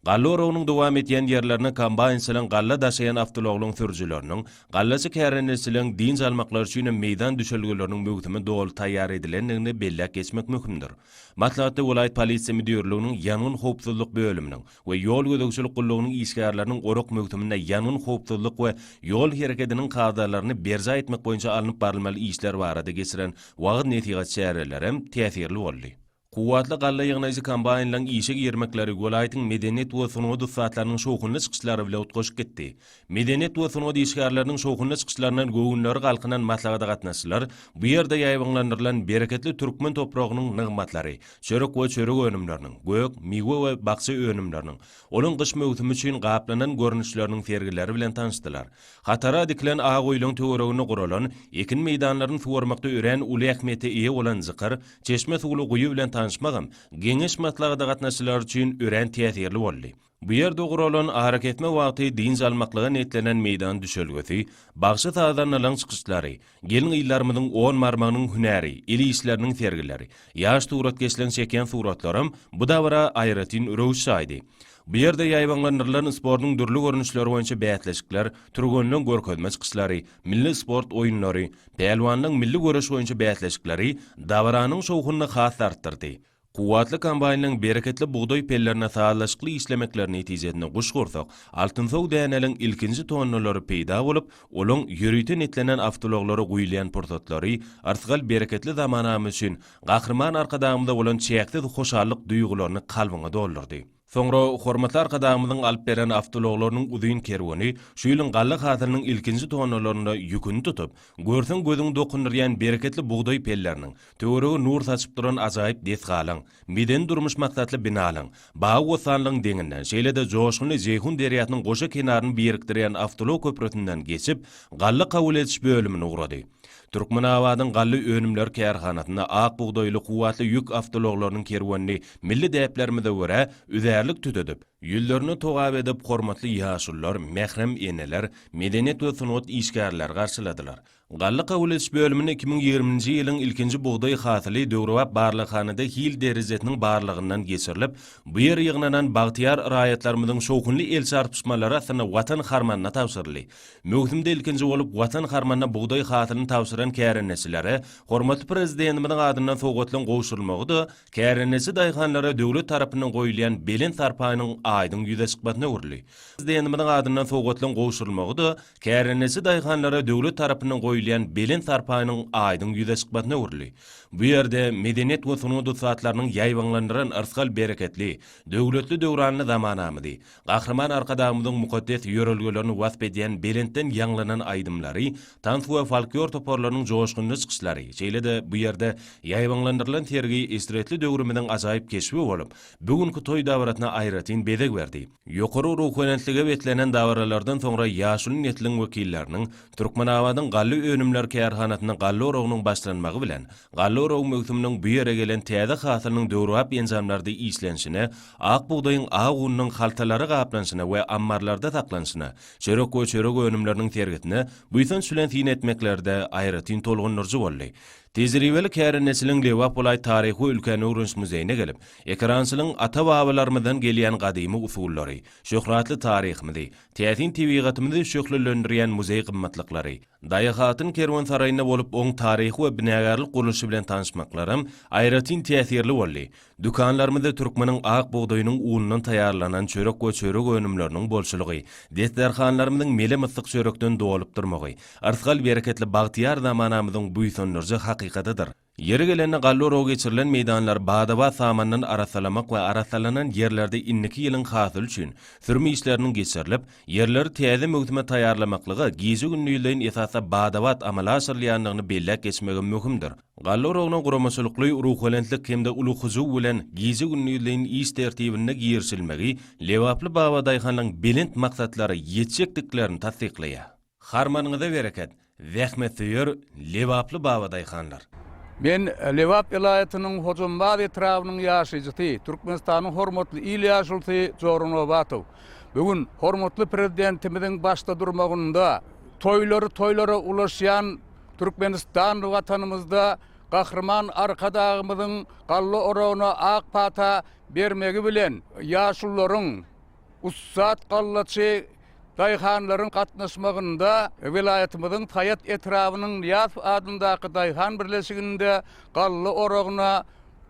Galla oragynyň dowam edýän ýerlerinde kombaýnçylaryň galla daşaýan awtoulaglaryň sürüjileriniň, gallaçy kärendeçileriň dynç almaklary üçin hem meýdan düşelgeleriniň möwsüme doly taýýar edilendigini belläp geçmek möhümdir. Maslahatda welaýat polisiýa müdirliginiň ýangyn howpsuzlyk bölüminiň we ýol gözegçilik gullugynyň işgärleriniň orak möwsüminde ýangyn howpsuzlyk we ýol herekediniň kadalaryny berjaý etmek boýunça alnyp barylmaly işler barada geçiren wagyz-nesihat çärelerem täsirli boldy. Kuwwatly galla ýygnaýjy kombaýnlaryň işe girmekleri welaýatyň medeniýet we sungat ussatlarynyň şowhunly çykyşlary bile utgaşyp gitdi. Medeniýet we sungat işgärleriniň şowhunly çykyşlaryndan göwünleri galkynan maslahata gatnaşyjylar bu ýerde ýaýbaňlandyrylan bereketli türkmen topragynyň nygmatlary, çörek we çörek önümleriniň, gök, miwe we bakja önümleriniň, onuň gyş möwsümi üçin gaplanan görnüşleriniň sergileri bilen tanyşdylar. Hatara dikilen ak öýleň töwereginde guralan, ekin meýdanlaryny suwarmakda örän uly ähmiýete eýe bolan jykyr, çeşme suwly guýy bilen tanyşmagam geňeş-maslahata gatnaşyjylar üçin örän täsirli boldy. Bu ýerde guralan arakesme wagty dynç almaklyga niýetlenen meýdan düşelgesi, bagşy-sazandalaryň çykyşlary, gelin-gyzlarymyzyň on barmagynyň hünäri, el işleriniň sergileri, ýaş suratkeşleriň çeken suratlaram bu dabara aýratyn röwüş çaýdy. Bu ýerde ýaýbaňlandyrylan sportuň dürli görnüşleri boýunça bäsleşikler, türgenleň görkezme çykyşlary, milli sport oýunlary, pälwanlaryň milli göreş boýunça bäsleşikleri dabaranyň şowhunyny has-da artdyrdy. Kuwwatly kombaýnyň bereketli bugdaý pellerine sazlaşykly işlemekleri netijesinde guşgursak, altynsow däneliň ilkinji tonnalary peýda bolup, olaň ýörite nitlenen awtoulaglara guýulýan pursatlary yrsgal-bereketli zamanamyz üçin Gahryman Arkadagymyza bolan çäksiz hoşallyk duýgularyny kalbyňa doldurdy. Soňra hormatly Arkadagymyzyň alyp beren awtoulaglarynyň uzyn kerweni şu ýylyň galla hasylynyň ilkinji tonnalarynda ýüküni tutup, görseň gözüňi dokundyrýan bereketli bugdaý pelleriniň, töwerege nur saçyp duran ajaýyp desgalaň, medeni-durmuş maksatly binalaň, bagy-bossanlygyň deňinden, şeýle-de joşgunly Jeýhun derýasynyň goşa kenaryny birikdirýän awtoulag köprüsinden geçip, galla kabul ediş bölümine ugrady. Türkmenabadyň Galla önümleri kärhanasynda ak bugdaýly kuwwatly ýük awtoulaglarynyň kerwenini milli däplerimize görä, üzärlik tütedip, ýüzlerine togap edip, hormatly ýaşulular, mährem eneler, medeniýet we sungat işgärleri garşyladylar. Galla kabul ediş bölüminde 2020-nji ýylyň ilkinji bugdaý hasyly döwrebap barlaghanada hil derejesiniň barlagyndan geçirilip, bu ýere ýygnanan bagtyýar raýatlarymyzyň şowhunly el çarpyşmalary astynda Watan harmanyna tabşyryldy. Möwsümde ilkinji bolup Watan harmanyna bugdaý hasylyny tabşyran kärendeçilere hormatly Prezidentimiziň adyndan sowgatlaryň gowşurylmagy-da kärendeçi daýhanlara döwlet tarapyndan goýulýan belent sarpanyň aýdyň ýüze çykmasyna öwrüldi. Prezidentimiziň adyndan sowgatlaryň gowşurylmagy-da kärendeçi daýhanlara döwlet tarapyndan goýulýan belent sarpanyň aýdyň ýüze çykmasyna öwrüldi. Bu ýerde medeniýet we sungat ussatlarynyň ýaýbaňlandyran yrsgal-bereketli, döwletli-döwranly zamanamyzy, Gahryman Arkadagymyzyň mukaddes ýörelgelerini wasp edýän belentden ýaňlanan aýdymlary, tans we folklor toparlarynyň joşgunly çykyşlary, şeýle-de bu ýerde ýaýbaňlandyrylan sergi eşretli döwrümiziň ajaýyp keşbi bolup, bu günki toý dabarasyna aýratyn bezeg berdi. Ýokary ruhubelentlige beslenen dabaralardan soňra ýaşuly nesliň wekilleriniň Türkmenabadyň galla önümleri kärhanasynda galla oragynyň başlanmagy bilen, galla oragy möwsüminiň bu ýere gelen täze hasylynyň döwrebap enjamlarda işlenişine, ak bugdaýyň ak ununyň haltalara gaplanyşyna we ammarlarda saklanyşyna, çörek we çörek önümleriniň sergisine buýsanç bilen syn etmekleri-de aýratyn tolgundyryjy boldy. Tejribeli kärendeçiligiň Lebap welaýat taryhy we ülkäni öwreniş muzeýine gelip, ekerançylygyň ata-babalarymyzdan gelýän gadymy usullary, şöhratly taryhymyzy, täsin tebigatymyzy şöhlelendirýän muzeý gymmatlyklary, Daýy hatyn kerwensaraýynda bolup, oň taryhy we binagärlik gurluşy bilen tanyşmaklaram aýratyn täsirli boldy. Dükanlarymyzda türkmeniň ak bugdaýynyň unundan taýýarlanan çörek we çörek önümleriniň bolçulygy, desterhanlarymyzyň mele-myssyk çörekden dolup durmagy, yrsgal-bereketli bagtyýar zamanamyzyň buýsandyryjy hakykatydyr. Ýeri gelende galla oragy geçirilen meýdanlary bada-bat samandan arassalamak we arassalanan ýerlerde indiki ýylyň hasyly üçin sürüm işleriniň geçirilip, ýerleri täze möwsüme taýýarlamaklyga gije-gündizleýin esasda bada-bat amala aşyrylýandygyny belläp geçmegem möhümdir. Galla oragyna guramaçylykly ruhubelentlik hem-de uly hyjuw bilen gije-gündizleýin iş tertibinde girişilmegi lebaply babadaýhanlaryň belent maksatlara ýetjekdiklerini tassyklaýar. Harmanyňyza bereket, zähmetsöýer lebaply babadaýhanlar! Men Lebap welaýatynyň Hojambaz etrabynyň ýaşaýjysy, Türkmenistanyň hormatly il ýaşulusy Jora Nobatow. Bu gün hormatly Prezidentimiziň başda durmagynda toýlary toýlara ulaşýan Türkmenistan Watanymyzda Gahryman Arkadagymyzyň galla oragyna ak pata bermegi bilen ýaşulularyň, ussat gallaçy daýhanlaryň gatnaşmagynda welaýatymyzyň Saýat etrabynyň Nyýazow adyndaky daýhan birleşiginde galla oragyna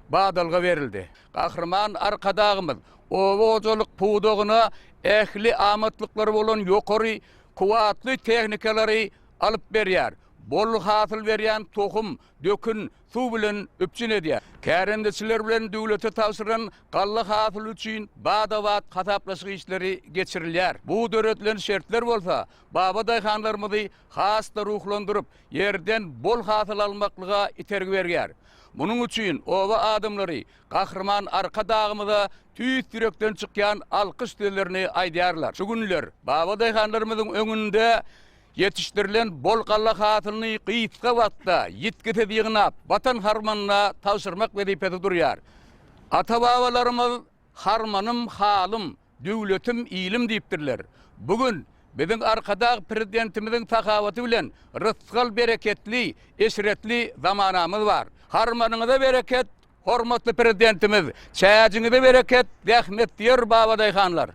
badalga berildi. Gahryman Arkadagymyz oba hojalyk pudagyna ähli amatlyklary bolan ýokary kuwwatly tehnikalary alyp berýär. Bol hasyl berýän tohum, dökün, suw bilen üpjün edýär. Kärendeçiler bilen döwlete tabşyrylan galla hasyly üçin bada-bat hasaplaşyk işleri geçirilýär. Bu döredilen şertler bolsa baba daýhanlarymyzy has-da ruhlandyryp, ýerden bol hasyl almaklyga itergi berýär. Munuň üçin oba adamlary Gahryman Arkadagymyza tüýs ýürekden çykýan alkyş sözlerini aýdýarlar. Şu günler baba daýhanlarymyzyň öňünde Ýetişdirilen bol galla hasylyny gysga wagtda, ýitgisiz ýygnap, Watan harmanyna tabşyrmak wezipesi durýar. Ata-babalarymyz Harmanym, halym, döwletim, ilim diýipdirler. Bu gün biziň Arkadag Prezidentimiziň sahawaty bilen rysgal-bereketli, eşretli zamanamyz bar. Harmanyňyza bereket, hormatly Prezidentimiz! Çäjiňize bereket, zähmetsöýer babadaýhanlar!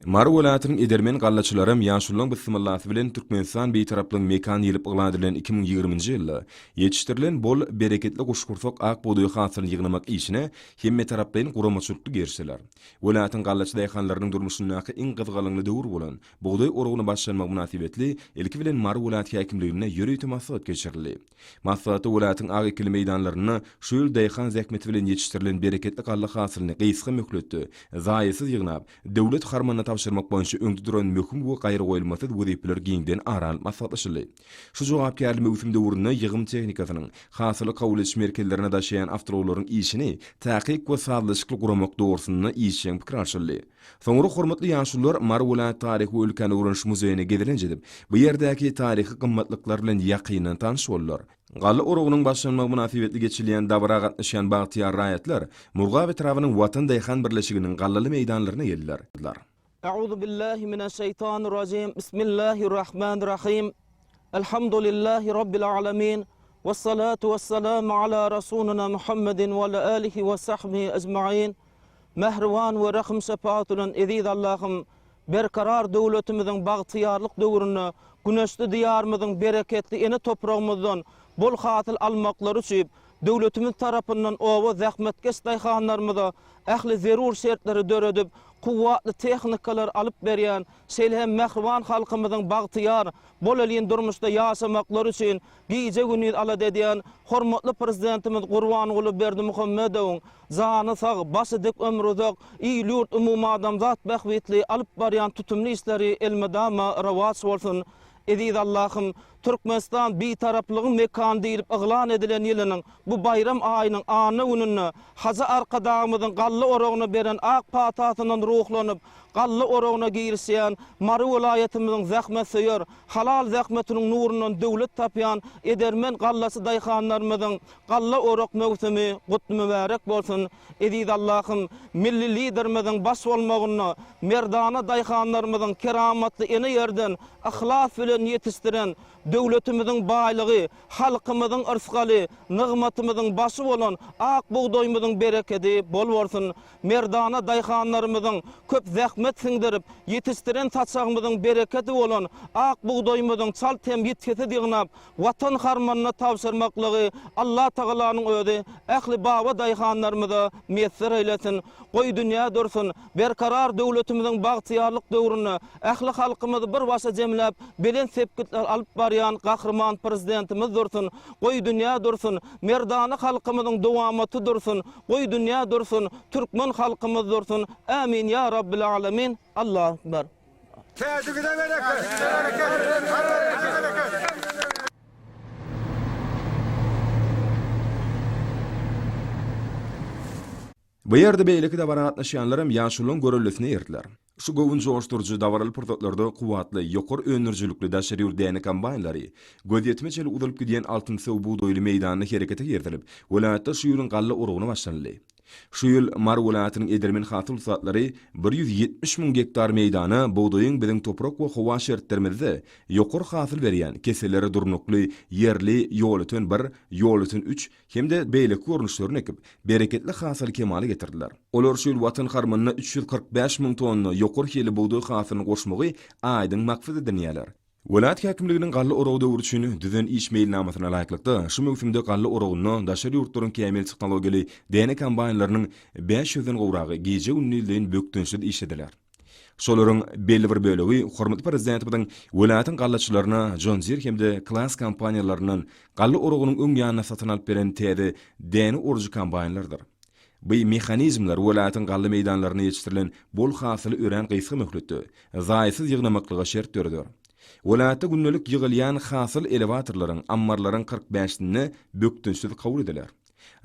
Mary welaýatynyň edermen gallaçylaram ýaşululaň bissimillasy bilen Türkmenistan Bitaraplygyň mekany diýlip yglan edilen 2020-nji ýylda ýetişdirilen bol, bereketli guşgursak ak bugdaý hasylyny ýygnamak işine hemmetaraplaýyn guramaçylykly girişdiler. Welaýatyň gallaçy daýhanlarynyň durmuşyndaky iň gyzgalaňly döwür bolan bugdaý oragyna başlanmagy mynasybetli ilki bilen Mary welaýat häkimliginde ýörite maslahat geçirildi. Maslahatda welaýatyň ak ekili meýdanlarynda şu ýyl daýhan zähmeti bilen ýetişdirilen bereketli galla hasylyny gysga möhletde, zaýasyz ýygnap, döwlet harmanyna tabşyrmak boýunça öňde duran möhüm we gaýragoýulmasyz wezipeler giňden ara alnyp maslahatlaşyldy. Şu jogapkärli möwsüm döwründe ýygym tehnikasynyň, hasyly kabul ediş merkezlerine daşaýan awtoulaglaryň işini takyk we sazlaşykly guramak dogrusynda işjeň pikir alşyldy. Soňra hormatly ýaşulular Mary welaýat taryhy we ülkäni öwreniş muzeýine gezelenç edip, bu ýerdäki taryhy gymmatlyklar bilen ýakyndan tanyş boldular. Galla oragynyň başlanmagy mynasybetli geçirilýän dabara gatnaşýan bagtyýar raýatlar Murgap etrabynyň Watan daýhan birleşiginiň gallaly meýdanlaryna geldiler. A'uzu billahi mineşşeýtanirrajim Bismillahirrahmanirrahim Elhamdülillahi Rabbil alemin Vessalatu vesselamu ala Rasulina Muhammedin ve ala alihi ve sahbihi ecmain Mähriban we rehim-şepagat bilen eziz Allahym Berkarar döwletimiziň bagtyýarlyk döwründe güneşli Diýarymyzyň bereketli ene topragymyzdan bol hasyl almaklary üçip döwletimiz tarapyndan oba zähmetkeş daýhanlarymyza ähli zerur şertleri döredip, kuwwatly tehnikalary alyp berýän, şeýle hem mähriban halkymyzyň bagtyýar, bolelin durmuşda ýaşamaklary üçin gije-gündiz alada edýän hormatly Prezidentimiz Gurbanguly Berdimuhamedowyň jany sag, başy dik, ömri uzak, il-ýurt, umumadamzat bähbitli alyp barýan tutumly işleri elmydama rowaç bolsun! Eziz Allahym, Türkmenistan Bitaraplygyň mekany diýlip yglan edilen ýylynyň bu baýram aýynyň anna gününde Hajy Arkadagymyzyň galla oragyna beren ak patasyndan ruhlanyp, galla oragyna girişýän Mary welaýatymyzyň zähmetsöýer, halal zähmetiniň nurundan döwlet tapýan edermen gallaçy daýhanlarymyzyň galla orak möwsümi gutly-mübärek bolsun! Eziz Allahym, Milli Liderimiziň baş bolmagynda merdana daýhanlarymyzyň keramatly ene ýerden yhlas bilen ýetişdiren döwletimiziň baýlygy, halkymyzyň yrsgaly, nygmatymyzyň başy bolan ak bugdaýymyzyň berekedi bol bolsun! Merdana daýhanlarymyzyň köp zähmet siňdirip ýetişdiren saçagymyzyň berekedi bolan ak bugdaýymyzyň çalt hem ýitgisiz ýygnap, Watan harmanyna tabşyrmaklygy Allatagalanyň özi ähli baba daýhanlarymyza miýesser eýlesin. Goý dünýä dursun, Berkarar döwletimiziň bagtyýarlyk döwründe ähli halkymyzy bir başa jemläp belent sepgitler alyp barýan Gahryman Prezidentimiz dursun. Goý dünýä dursun, merdana halkymyzyň dowamaty dursun. Goý dünýä dursun, türkmen halkymyz dursun. Ämin ýa Rabbil Alemin. Allahu Ekber. Täjigide bereket! Bereket! Bu ýerde beýleki dabara gatnaşýanlaram ýaşulularyň göreldesine eýerdiler. Şu göwün joşduryjy dabaraly pursatlarda kuwwatly, ýokary öndürijilikli daşary ýurt däne kombaýnlary gözýetime çenli uzalyp gidýän altynsöw bugdaýly meýdanda herekete girizilip, welaýatda şu ýylyň galla oragyna başlanyldy. Şu ýyl Mary welaýatynyň edermen hasyl ussatlary 170 müň gektar meýdana bugdaýyň biziň toprak we howa şertlerimizde ýokary hasyl berýän, kesellere durnukly, ýerli, ýolöten bir, ýolöten üç hem-de beýleki görnüşlerini ekip, bereketli hasyly kemala getirdiler. Olar şu ýyl Watan harmanyna 345 müň tonna ýokary hilli bugdaý hasylyny goşmagy aýdyň maksat edinýärler. Welaýat häkimliginiň galla oragy döwri üçin düzen iş meýilnamasyna laýyklykda, şu möwsümde galla oragynda daşary ýurtlaryň kämil tehnologiýaly däne kombaýnlarynyň bäş ýüzden gowragy gije-gündizleýin bökdençsiz işlediler. Şolaryň belli bir bölegi hormatly Prezidentimiziň welaýatyň gallaçylaryna John Deere hem-de Claas kompaniýalaryndan galla oragynyň öň ýanynda satyn alyp beren täze däne orujy kombaýnlardyr. Bu mehanizmler welaýatyň galla meýdanlarynda ýetişdirilen bol hasyly örän gysga möhletde, zaýasyz ýygnamaklyga şert döreder. Welaýatda gündelik ýygylýan hasyl elewatorlaryň, ammarlaryň 40 bäşisinde bökdençsiz kabul ediler.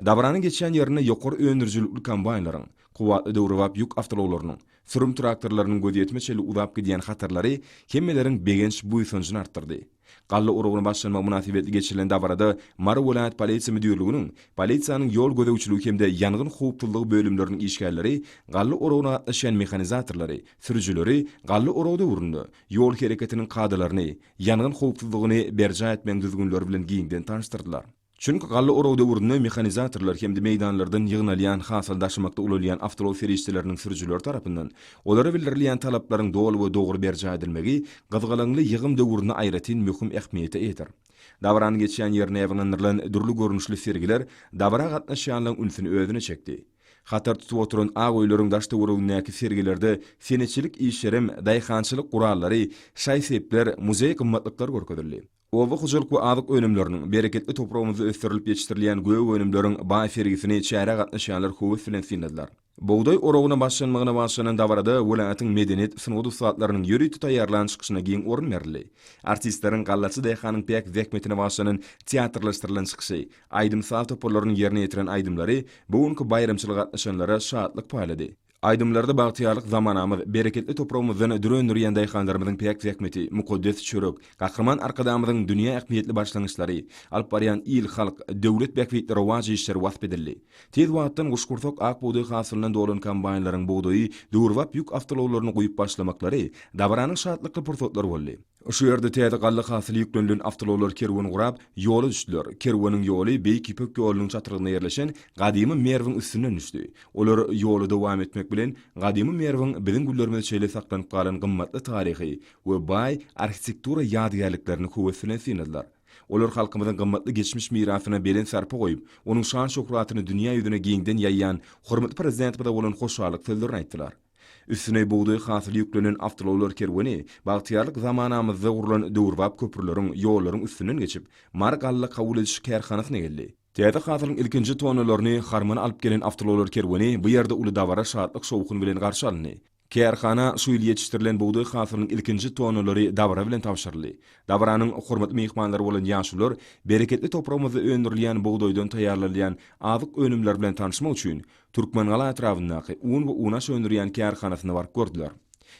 Dabaranyň geçýän ýerinde ýokary öndürijilikli kombaýnlaryň, kuwwatly döwrebap ýük awtoulaglarynyň, sürüm traktorlarynyň gözýetime çenli uzap gidýän hatarlary hemmeleriň begenç-buýsanjyny artdyrdy. Galla oragyna başlanmagy mynasybetli geçirilen dabarada Mary welaýat polisiýa müdirliginiň, polisiýanyň ýol gözegçiligi hem-de ýangyn howpsuzlygy bölümleriniň işgärleri galla oragyna gatnaşýan mehanizatorlary, sürüjileri galla oragy döwründe ýol hereketiniň kadalaryny, ýangyn howpsuzlygyny berjaý etmegiň düzgünleri bilen giňden tanyşdyrdylar. Çünki galla oragy döwründe mehanizatorlar hem-de meýdanlardan ýygnalýan hasyly daşamakda ulanylýan awtoulag serişdeleriniň sürüjileri tarapyndan olara bildirilýän talaplaryň doly we dogry berjaý edilmegi gyzgalaňly ýygym döwründe aýratyn möhüm ähmiýete eýedir. Dabaranyň geçýän ýerine ýaýbaňlandyrylan dürli görnüşli sergiler dabara gatnaşýanlaryň ünsüni özüne çekdi. Hatar tutup oturan ak öýleriň daş-töweregindäki sergilerde senetçilik işlerem, daýhançylyk gurallary, şaý-sepler, muzeý gymmatlyklary görkezildi. Oba hojalyk we azyk önümleriniň, bereketli topragymyzda ösdürilip ýetişdirilýän gök önümleriň baý sergisini çärä gatnaşýanlar höwes bilen synladylar. Bugdaý oragyna başlanmagyna bagyşlanan dabarada welaýatyň medeniýet, sungat ussatlarynyň ýörite taýýarlan çykyşyna giň orun berildi. Artistleriň gallaçy daýhanyň päk zähmetine bagyşlanan teatrlaşdyrylan çykyşy, aýdym-saz toparlarynyň ýerine ýetiren aýdymlary bu günki baýramçylyga gatnaşanlara şatlyk paýlady. Aýdymlarda bagtyýarlyk zamanamyz, bereketli topragymyzdan dür öndürýän daýhanlarymyzyň päk zähmeti, mukaddes çörek, Gahryman Arkadagymyzyň dünýä ähmiýetli başlangyçlary, alyp barýan il-halk, döwlet bähbitli rowaç işleri wasp edildi. Tiz wagtdan guşgursak ak bugdaý hasylyndan dolan kombaýnlaryň bugdaýy döwrebap ýük awtoulaglaryna guýup başlamaklary dabaranyň şatlykly pursatlary boldy. Şu ýerde täze galla hasyly ýüklenilen awtoulaglar kerwen gurap, ýola düşdüler. Kerweniň ýoly Beýik Ýüpek ýolunyň çatrygynda ýerleşen gadymy Merwiň üstünden düşdi. Olar ýoly dowam etmek bilen, gadymy Merwiň biziň günlerimize çenli saklanyp galan gymmatly taryhy we baý arhitektura ýadygärliklerini höwes bilen synladylar. Olar halkymyzyň gymmatly geçmiş mirasyna belent sarpa goýup, onuň şan-şöhratyny dünýä ýüzüne giňden ýaýýan hormatly Prezidentimize bolan hoşallyk sözlerini aýtdylar. Üstüne bugdaý hasyly ýüklenen awtoulaglar kerweni bagtyýarlyk zamanamyzda gurlan döwrebap köprüleriň, ýollaryň üstünden geçip, Mary galla kabul ediş kärhanasyna geldi. Täze hasylyň ilkinji tonnalaryny harmana alyp gelen awtoulaglar kerweni bu ýerde uly dabara şatlyk-şowhun bilen garşy alyndy. Kärhana şu ýyl ýetişdirilen bugdaý hasylynyň ilkinji tonnalary dabara bilen tabşyryldy. Dabaranyň hormatly myhmanlary bolan ýaşulular bereketli topragymyzda öndürilýän bugdaýdan taýýarlanylýan azyk önümleri bilen tanyşmak üçin Türkmengala etrabyndaky un we unaş öndürýän kärhanasyna baryp gördüler.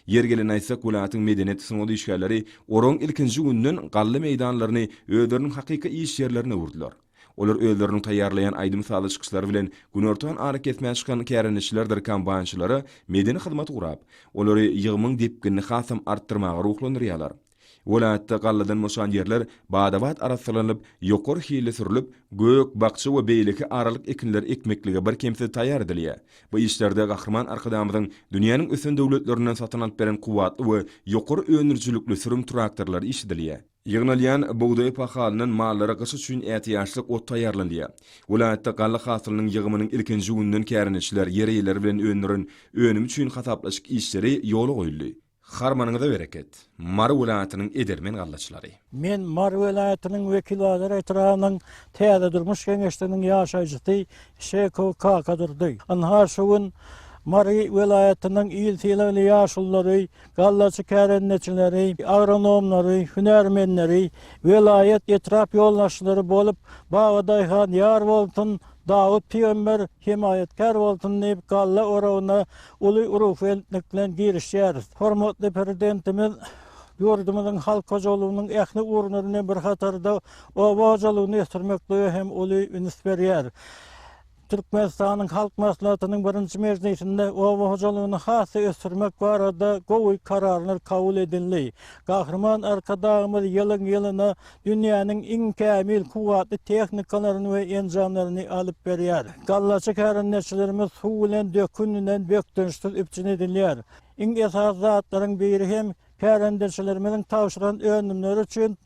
Ýeri gelende aýtsak, welaýatyň medeniýet, sungat işgärleri oragyň ilkinji gününden galla meýdanlaryny özleriniň hakyky iş ýerlerine öwürdiler. Olar özleriniň taýýarlaýan aýdym-sazly çykyşlary bilen günortan arakesmä çykan kärendeçilerdir kombaýnçylara medeni hyzmat gurap, olary ýygymyň depginini hasam artdyrmaga ruhlandyrýarlar. Welaýatda galladan boşan ýerler bada-bat arassalanyp, ýokary hilli sürlüp, gök, bakja we beýleki aralyk ekinleri ekmeklige birkemsiz taýýar edilýär. Bu işlerde Gahryman Arkadagymyzyň dünýäniň ösen döwletlerinden satyn alyp beren kuwwatly we ýokary öndürijilikli sürüm traktorlary işledilýär. Ýygnalýan bugdaý pahalyndan mallara gyş üçin ätiýaçlyk ot taýýarlanylýar. Welaýatda galla hasylynyň ýygymynyň ilkinji gününden kärendeçiler ýer eýeleri bilen öndüren önümi üçin hasaplaşyk işleri ýola goýuldy. Harmanyňyza bereket, Mary welaýatynyň edermen gallaçylary! Men Mary welaýatynyň Wekilbazar etrabynyň Täze durmuş geňeşliginiň ýaşaýjysy Şekow Kakadurdy. Ynha şu gün Mary welaýatynyň il sylagly ýaşululary, gallaçy kärendeçileri, agronomlary, hünärmenleri, welaýat, etrap ýolbaşçylary bolup Babadaýhan ýar bolsun, Dawut pygamber hemaýatkär bolsun diýip galla oragyna uly ruhubelentlik bilen girişýäris. Hormatly Prezidentimiz ýurdumyzyň halk hojalygynyň ähli ugurlary bilen bir hatarda oba hojalygyny ösdürmeklige hem uly üns berýär. Türkmenistanyň Halk Maslahatynyň birinji mejlisinde oba hojalygyny has-da ösdürmek barada gowy kararlar kabul edildi. Gahryman Arkadagymyz ýylyň-ýylyna dünýäniň iň kämil, kuwwatly tehnikalaryny we enjamlaryny alyp berýär. Gallaçy kärendeçilerimiz suw bilen, dökün bilen bökdençsiz üpjün edilýär. Iň esasy zatlaryň biri hem kärendeçilerimiziň tabşyran önümleri üçin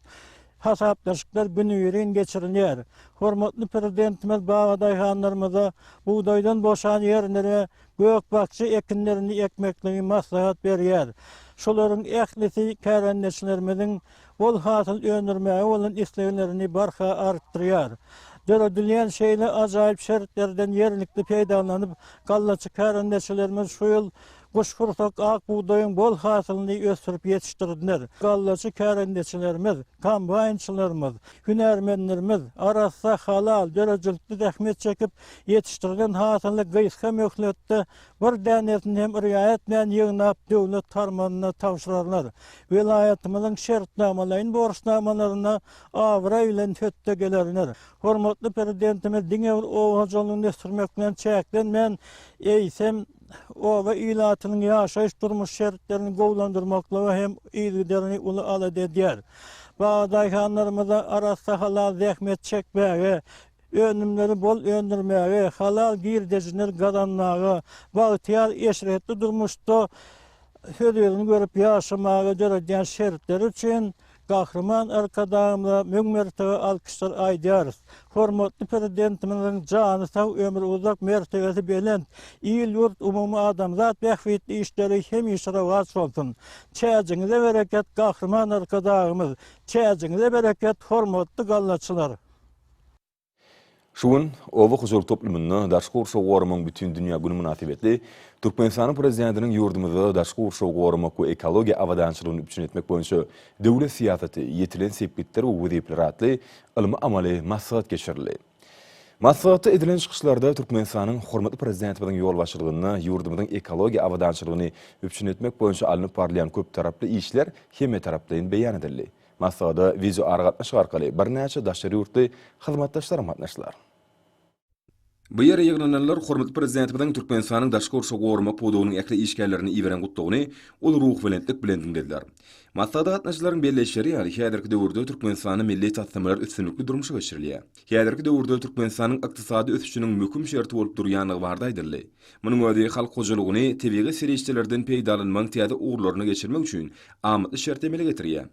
hasaplaşyklar günübirin geçirilýär. Hormatly Prezidentimiz babadaýhanlarymyza bugdaýdan boşan ýerlere gök-bakja ekinlerini ekmekligi maslahat berýär. Şolaryň ählisi kärendeçilerimiziň bol hasyl öndürmäge bolan isleglerini barha artdyrýar. Döredilýän şeýle ajaýyp şertlerden ýerlikli peýdalanyp, gallaçy kärendeçilerimiz şu ýyl guşgursak ak bugdaýyň bol hasylyny ösdürip ýetişdirdiler. Gallaçy kärendeçilerimiz, kombaýnçylarymyz, hünärmenlerimiz arassa, halal, döredijilikli zähmet çekip ýetişdirilen hasyly gysga möhletde bir dänesini hem yrýa etmän ýygnap, döwlet harmanyna tabşyrarlar. Welaýatymyzyň şertnamalaýyn borçnamalaryna abraý bilen hötde gelerler. Hormatly Prezidentimiz diňe bir oba hojalygyny ösdürmek bilen çäklenmän, eýsem, oba ilatynyň ýaşaýyş-durmuş şertlerini gowulandyrmaklyga hem yzygiderli uly alada edýär. Babadaýhanlarymyza arassa halal zähmet çekmäge, önümleri bol öndürmäge, halal girdejileri gazanmaga, bagtyýar eşretli durmuşda hözirini görüp ýaşamaga döredýän şertleri üçin Gahryman Arkadagymyza müň mertebe alkyşlar aýdýarys. Hormatly Prezidentimiziň jany sag, ömri uzak, mertebesi belent, il-ýurt, umumadamzat bähbitli işleri hemişe rowaç bolsun! Çäjiňize bereket, Gahryman Arkadagymyz! Çäjiňize bereket, hormatly gallaçylar! Şu gün oba hojalyk toplumynda Daşky gurşawy goramagyň bütindünýä güni mynasybetli Türkmenistanyň Prezidentiniň ýurdumyzda daşky gurşawy goramak we ekologiýa abadançylygyny üpjün etmek boýunça döwlet syýasaty, ýetilen sepgitler we wezipeler atly ylmy-amaly maslahat geçirildi. Maslahatda edilen çykyşlarda Türkmenistanyň hormatly Prezidentimiziň ýolbaşçylygynda ýurdumyzyň ekologiýa abadançylygyny üpjün etmek boýunça alnyp barylýan köptaraply işler hemmetaraplaýyn beýan edildi. Maslahata wideoaragatnaşyk arkaly birnäçe daşary ýurtly hyzmatdaşlaram gatnaşdylar. Bu ýere ýygnananlar hormatly Prezidentimiziň Türkmenistanyň daşky gurşawy goramak pudagynyň ähli işgärlerine iberen gutlagyny uly ruhubelentlik bilen diňlediler. Maslahata gatnaşyjylaryň belleýişleri ýaly, häzirki döwürde Türkmenistanda milli taslamalar üstünlikli durmuşa geçirilýär. Häzirki döwürde Türkmenistanyň ykdysady ösüşiniň möhüm şerti bolup durýandygy barada aýdyldy. Munuň özi halk hojalygyny tebigy serişdelerden peýdalanmagyň täze ugurlaryna geçirmek üçin amatly şerti emele getirýär.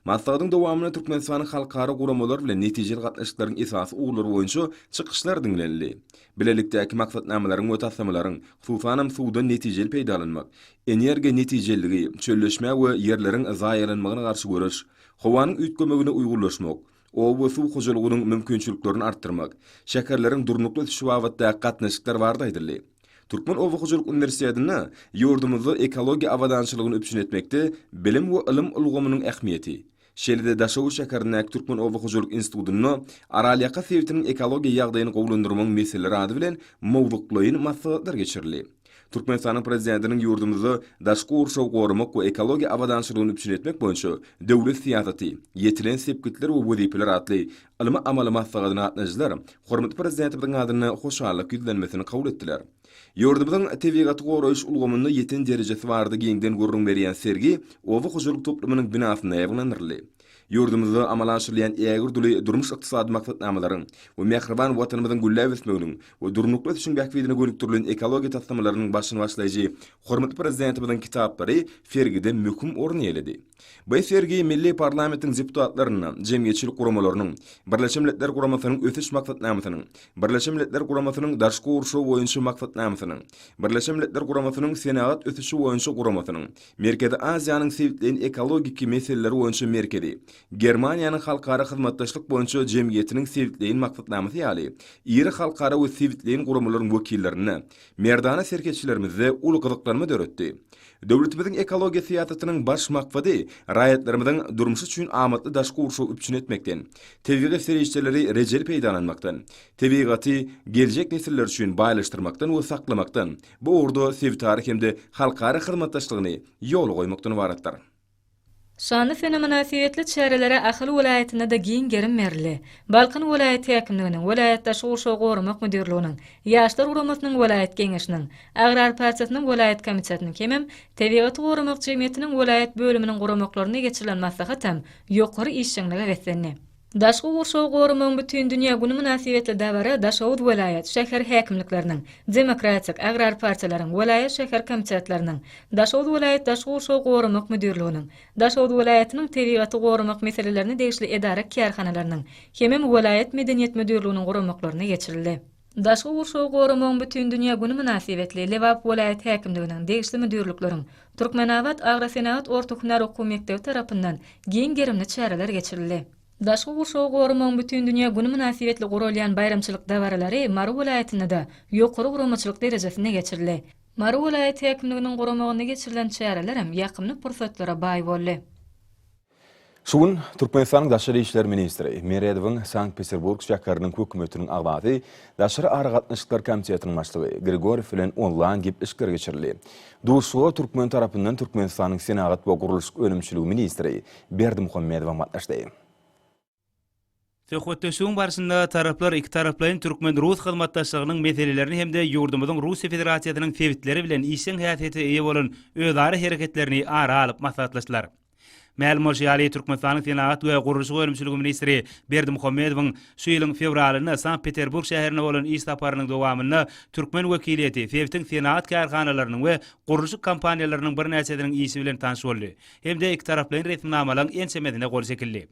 Maslahatyň dowamynda Türkmenistanyň halkara guramalar bilen netijeli gatnaşyklaryň esasy ugurlary boýunça çykyşlar diňlenildi. Bilelikdäki maksatnamalaryň we taslamalaryň, hususanam suwdan netijeli peýdalanmak, energiýa netijeliligi, çölleşmä we ýerleriň zaýalanmagyna garşy göreş, howanyň üýtgemegine uýgunlaşmak, oba we suw hojalygynyň mümkinçiliklerini artdyrmak, şäherleriň durnukly ösüşi babatdaky gatnaşyklar barada aýdyldy. Türkmen oba hojalyk uniwersitetinde ýurdumyzda ekologiýa abadançylygyny üpjün etmekde bilim we ylym ulgamynyň ähmiýeti, şeýle-de Daşoguz şäherindäki Türkmen oba hojalyk institutynda Aralýaka sebitiniň ekologiýa ýagdaýyny gowulandyrmagyň meseleleri ady bilen mowzuklaýyn maslahatlar geçirildi. Türkmenistanyň Prezidentiniň ýurdumyzda daşky gurşawy goramak we ekologiýa abadançylygyny üpjün etmek boýunça döwlet syýasaty, ýetilen sepgitler we wezipeler atly ylmy-amaly maslahatyna gatnaşyjylar hormatly Prezidentimiziň adyna hoşallyk ýüzlenmesini kabul etdiler. Ýurdumyzyň tebigaty goraýyş ulgamynda ýeten derejesi barada giňden gürrüň berýän sergi oba hojalyk toplumynyň binasynda ýaýbaňlandyryldy. Ýurdumyzda amala aşyrylýan ägirt uly durmuş-ykdysady maksatnamalaryň we mähriban Watanymyzyň gülläp ösmeginiň we durnukly ösüşiň bähbidine gönükdirilen ekologiýa taslamalarynyň başyny başlaýjy hormatly Prezidentimiziň kitaplary sergide möhüm orun eýeledi. Bu sergi milli parlamentiň deputatlarynda, jemgyýetçilik guramalarynyň, Birleşen Milletler Guramasynyň Ösüş Maksatnamasynyň, Birleşen Milletler Guramasynyň Daşky gurşaw boýunça Maksatnamasynyň, Birleşen Milletler Guramasynyň Senagat ösüşi boýunça guramasynyň, Merkezi Aziýanyň sebitleýin ekologiki meseleleri boýunça merkezi, Germaniýanyň Halkara hyzmatdaşlyk boýunça jemgyýetiniň sebitleýin maksatnamasy ýaly iri halkara we sebitleýin guramalaryň wekillerinde, merdana serhetçilerimizde uly gyzyklanma döretdi. Döwletimiziň ekologiýa syýasatynyň baş maksady raýatlarymyzyň durmuşy üçin amatly daşky gurşawy üpjün etmekden, tebigy serişdeleri rejeli peýdalanmakdan, tebigaty geljek nesiller üçin baýlaşdyrmakdan we saklamakdan, bu ugurda sebitara hem-de halkara hyzmatdaşlygyny ýola goýmakdan ybaratdyr. Şanly sene mynasybetli çärelere Ahal welaýatynda-da giň gerim berildi. Balkan welaýat häkimliginiň, welaýat daşky gurşawy goramak müdirliginiň, Ýaşlar guramasynyň welaýat geňeşiniň, Agrar partiýasynyň welaýat komitetiniň hemem Tebigaty goramak jemgyýetiniň welaýat bölüminiň guramaklarynda geçirilen maslahat hem ýokary işjeňlige beslendi. Daşky gurşawy goramagyň bütindünýä güni mynasybetli dabara Daşoguz welaýat, şäher häkimlikleriniň, Demokratik, Agrar partiýalaryň welaýat, şäher komitetleriniň, Daşoguz welaýat daşky gurşawy goramak müdirliginiň, Daşoguz welaýatynyň tebigaty goramak meselelerine degişli edara-kärhanalarynyň hemem welaýat medeniýet müdirliginiň guramaklarynda geçirildi. Daşky gurşawy goramagyň bütindünýä güni mynasybetli Lebap welaýat häkimliginiň, degişli müdirlikleriň, Türkmenabat agrosenagat orta hünär okuw mekdebi tarapyndan giň gerimli çäreler geçirildi. Daşky gurşawy goramagyň bütindünýä güni mynasybetli guralýan baýramçylyk dabaralary Mary welaýatynda-da ýokary guramaçylyk derejesinde geçirildi. Mary welaýat häkimliginiň guramagynda geçirilen çärelerem ýakymly pursatlara baý boldy. Şu gün Türkmenistanyň daşary işler ministri Meredowyň Sankt-Peterburg şäheriniň hökümetiniň agzasy, Daşary aragatnaşyklar komitetiniň başlygy Grigorýew bilen onlaýn gepleşikler geçirildi. Duşuşyga türkmen tarapyndan Türkmenistanyň senagat we gurluşyk önümçiligi ministri Berdimuhamedowam gatnaşdy. Söhbetdeşligiň barşynda taraplar ikitaraplaýyn türkmen-rus hyzmatdaşlygynyň meselelerini hem-de ýurdumyzyň Russiýa Federasiýasynyň sebitleri bilen işjeň häsiýete eýe bolan özara hereketlerini ara alyp maslahatlaşdylar. Mälim bolşy ýaly, Türkmenistanyň Senagat we gurluşyk önümçiligi ministri Berdimuhamedowyň şu ýylyň fewralynda Sankt-Peterburg şäherine bolan iş saparynyň dowamynda türkmen wekiliýeti sebitiň senagat kärhanalarynyň we gurluşyk kompaniýalarynyň birnäçesiniň işi bilen tanyş boldy hem-de ikitaraplaýyn resminamalaryň ençemesine gol çekildi.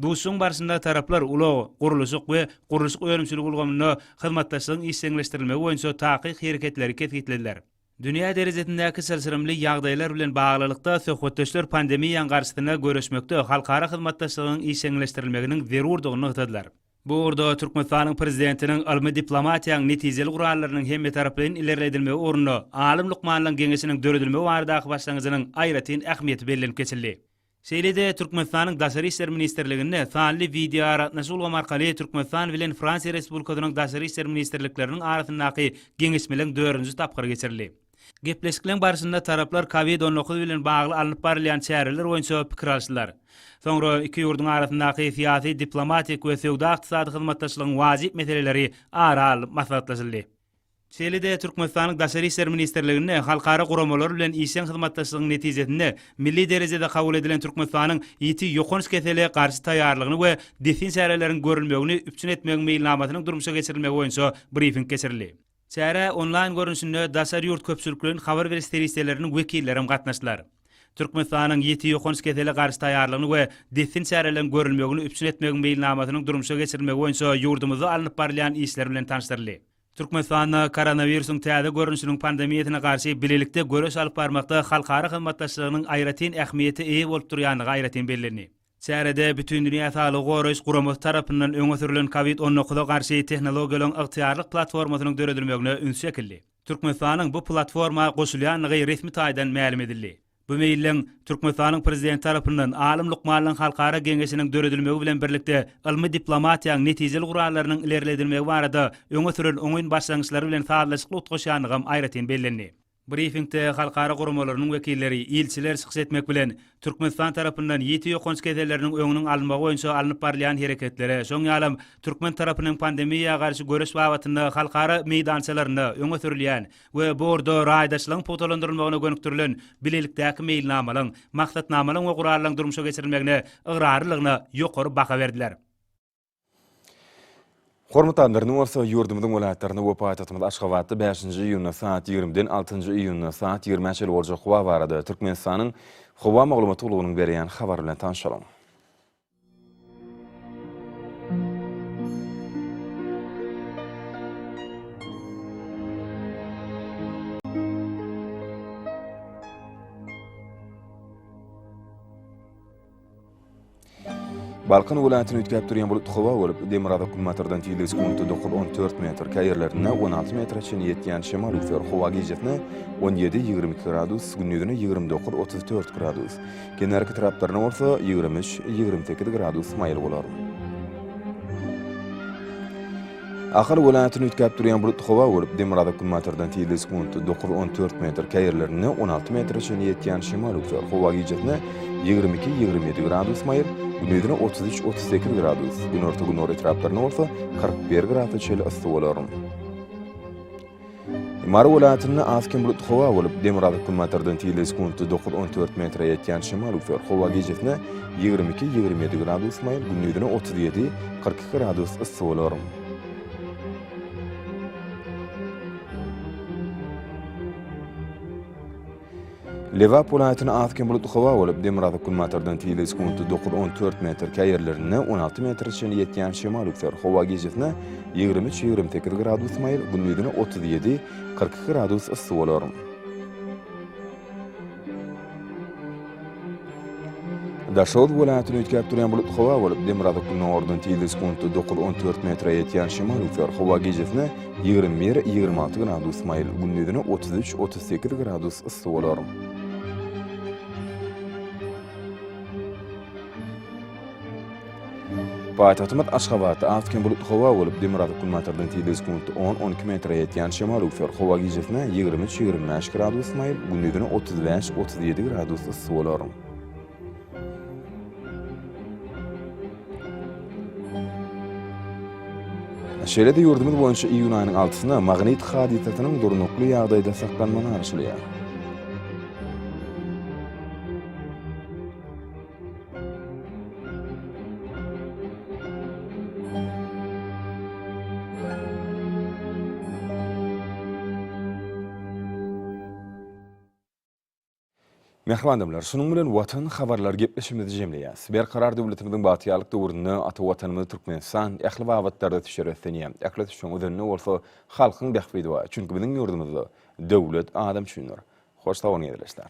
Duşuşygyň barşynda taraplar ulag, gurluşyk we gurluşyk önümçiligi ulgamynda hyzmatdaşlygyň işjeňleşdirilmegi boýunça takyk hereketleri kesgitlediler. Dünýä derejesindäki çylşyrymly ýagdaýlar bilen baglylykda, söhbetdeşler pandemiýanyň garşysyna göreşmekde halkara hyzmatdaşlygynyň işjeňleşdirilmeginiň zerurdygyny nygtadylar. Bu ugurda Türkmenistanyň Prezidentiniň ylmy diplomatiýanyň netijeli gurallarynyň hemmetaraplaýyn ilerledilmegi ugrunda alym-lukmanlaryň geňeşiniň döredilmegi baradaky başlangyjynyň aýratyn ähmiýeti bellenip geçildi. Şeýle-de Türkmenistanyň Daşary işler ministrliginde sanly wideoaragatnaşyk ulgamy arkaly Türkmenistan bilen Fransiýa Respublikasynyň Daşary işler ministrlikleriniň arasyndaky geňeşmeligiň dördünji tapgyry geçirildi. Gepleşikleň barşynda taraplar Covid 19 bilen bagly alnyp barylýan çäreler boýunça pikir alşdylar. Soňra iki ýurduň arasyndaky syýasy, diplomatik we söwda-ykdysady hyzmatdaşlygyň wajyp meseleleri ara alnyp maslahatlaşyldy. Şeýle-de Türkmenistanyň Daşary işler ministrliginde halkara guramalar bilen işjeň hyzmatdaşlygyň netijesinde milli derejede kabul edilen Türkmenistanyň ýiti ýokanç kesele garşy taýýarlygyny we dessin çäreleriň görülmegini üpjün etmegiň meýilnamasynyň durmuşa geçirilmegi boýunça brifing geçirildi. Çärä onlaýn görnüşinde daşary ýurt köpçülikleýin habar beriş serişdeleriniň wekillerem gatnaşdylar. Türkmenistanyň ýiti ýokanç kesele garşy taýýarlygyny we dessin çäreleriň görülmegini üpjün etmegiň meýilnamasynyň durmuşa geçirilmegi boýunça ýurdumyzda alnyp barylýan işler bilen tanyşdyryldy. Türkmenistanda koronawirusyň täze görnüşiniň pandemiýasyna garşy bilelikde göreş alyp barmakda halkara hyzmatdaşlygynyň aýratyn ähmiýete eýe bolup durýandygy aýratyn bellendi. Çärede Bütindünýä Saglygy Goraýyş Guramasy tarapyndan öňe sürlen Covid on dokuza garşy tehnologiýalaryň ygtyýarlyk platformasynyň döredilmegine üns çekildi. Türkmenistanyň bu platforma goşulýandygy resmi taýdan mälim edildi. Bu meýilleň Türkmenistanyň Prezidenti tarapyndan alym-lukmanlaryň halkara geňeşiniň döredilmegi bilen birlikde ylmy diplomatiýanyň netijeli gurallarynyň ilerledilmegi barada öňe süren oňyn başlangyçlary bilen sazlaşykly utgaşýandygam aýratyn bellendi. Brifingde halkara guramalarynyň wekilleri, ilçiler çykyş etmek bilen, Türkmenistan tarapyndan ýiti ýokanç keselleriniň öňüniň alynmagy boýunça alnyp barylýan hereketlere, şoň ýalam türkmen tarapynyň pandemiýa garşy göreş babatynda halkara meýdançalarynda öňe sürülýän we bu ugurda raýdaşlygyň pugtalandyrylmagyna gönükdirilen bilelikdäki meýilnamalaryň, maksatnamalaryň we gurallaryň durmuşa geçirilmegine ygrarlylygyna ýokary baha berdiler. Hormatly adamlar, indi bolsa ýurdumyzyň welaýatlarynda we paýtagtymyz Aşgabatda bäşinji iýunda saat ýigrimiden altynjy iýunda saat ýigrimä çenli boljak howa barada Türkmenistanyň Howa maglumat gullugynyň berýän habary bilen tanşalyň. Balkan welaýatyny üýtgäp durýan bulutly howa bolup, demirgazyk-günbatardan tizligi sekuntda 9-14 metr, käýerlerinde 16 metre çenli ýetýän şemal üflär. Howa gijesine 17-22 gradus, gündizine 29-34 gradus. Kenarki etraplarynda bolsa 23-28 gradus maýyl bolar. Ahal welaýatyny üýtgäp durýan bulutly howa bolup, demirgazyk-günbatardan tizligi sekuntda 9-14 metr, käýerlerinde 16 metre çenli ýetýän şemal üflär. Howa gijesine 22-27 gradus maýyl, gündizine 33-38 gradus, günorta-gündogar etraplarynda bolsa 41 grasa çenli yssy bolar. Mary welaýatynda az-kem bulutly howa bolup, demirgazyk-günbatardan tizligi sekuntda 9-14 metre ýetýän şemal üflär. Howa gijesine 22-27 gradus maýyl, gündizine 37-42 gradus yssy bolar. Lebap welaýatynda az-kem bulutly howa bolup, demirgazyk-günbatardan tizligi sekuntda 9-14 metr, käýerlerinde 16 metre çenli ýetýän şemal üflär. Howa gijesine 23-28 gradus maýyl, gündizine 37-42 gradus yssy bolar. Daşoguz welaýatyny üýtgäp durýan bulutly howa bolup, demirgazyk-gündogardan tizligi sekuntda 9-14 metre ýetýän şemal üflär. Howa gijesine 21-26 gradus maýyl, gündizine 33-38 gradus yssy bolar. Paýtagtymyz Aşgabatda az-kem bulutly howa bolup, demirgazyk-günbatardan tizligi sekuntda 10-12 metre ýetýän şemal öwser. Howa gijesine 23-25 gradus maýyl, gündizine 35-37 gradus yssy bolar. Şeýle-de ýurdumyz boýunça iýun aýynyň altysyna magnit hadysasynyň durnukly ýagdaýda saklanmagyna garaşylýar. Mähriban adamlar, şunuň bilen Watan habarlary gepleşigimizi jemleýäs. Berkarar döwletimiziň bagtyýarlyk döwründe ata Watanymyz Türkmenistan ähli babatlarda ösüşlere beslenýär. Ähli ösüşiň özeninde bolsa halkyň bähbidi bar. Çünki biziň ýurdumyzda döwlet adam üçindir. Hoş sag boluň ildeşler.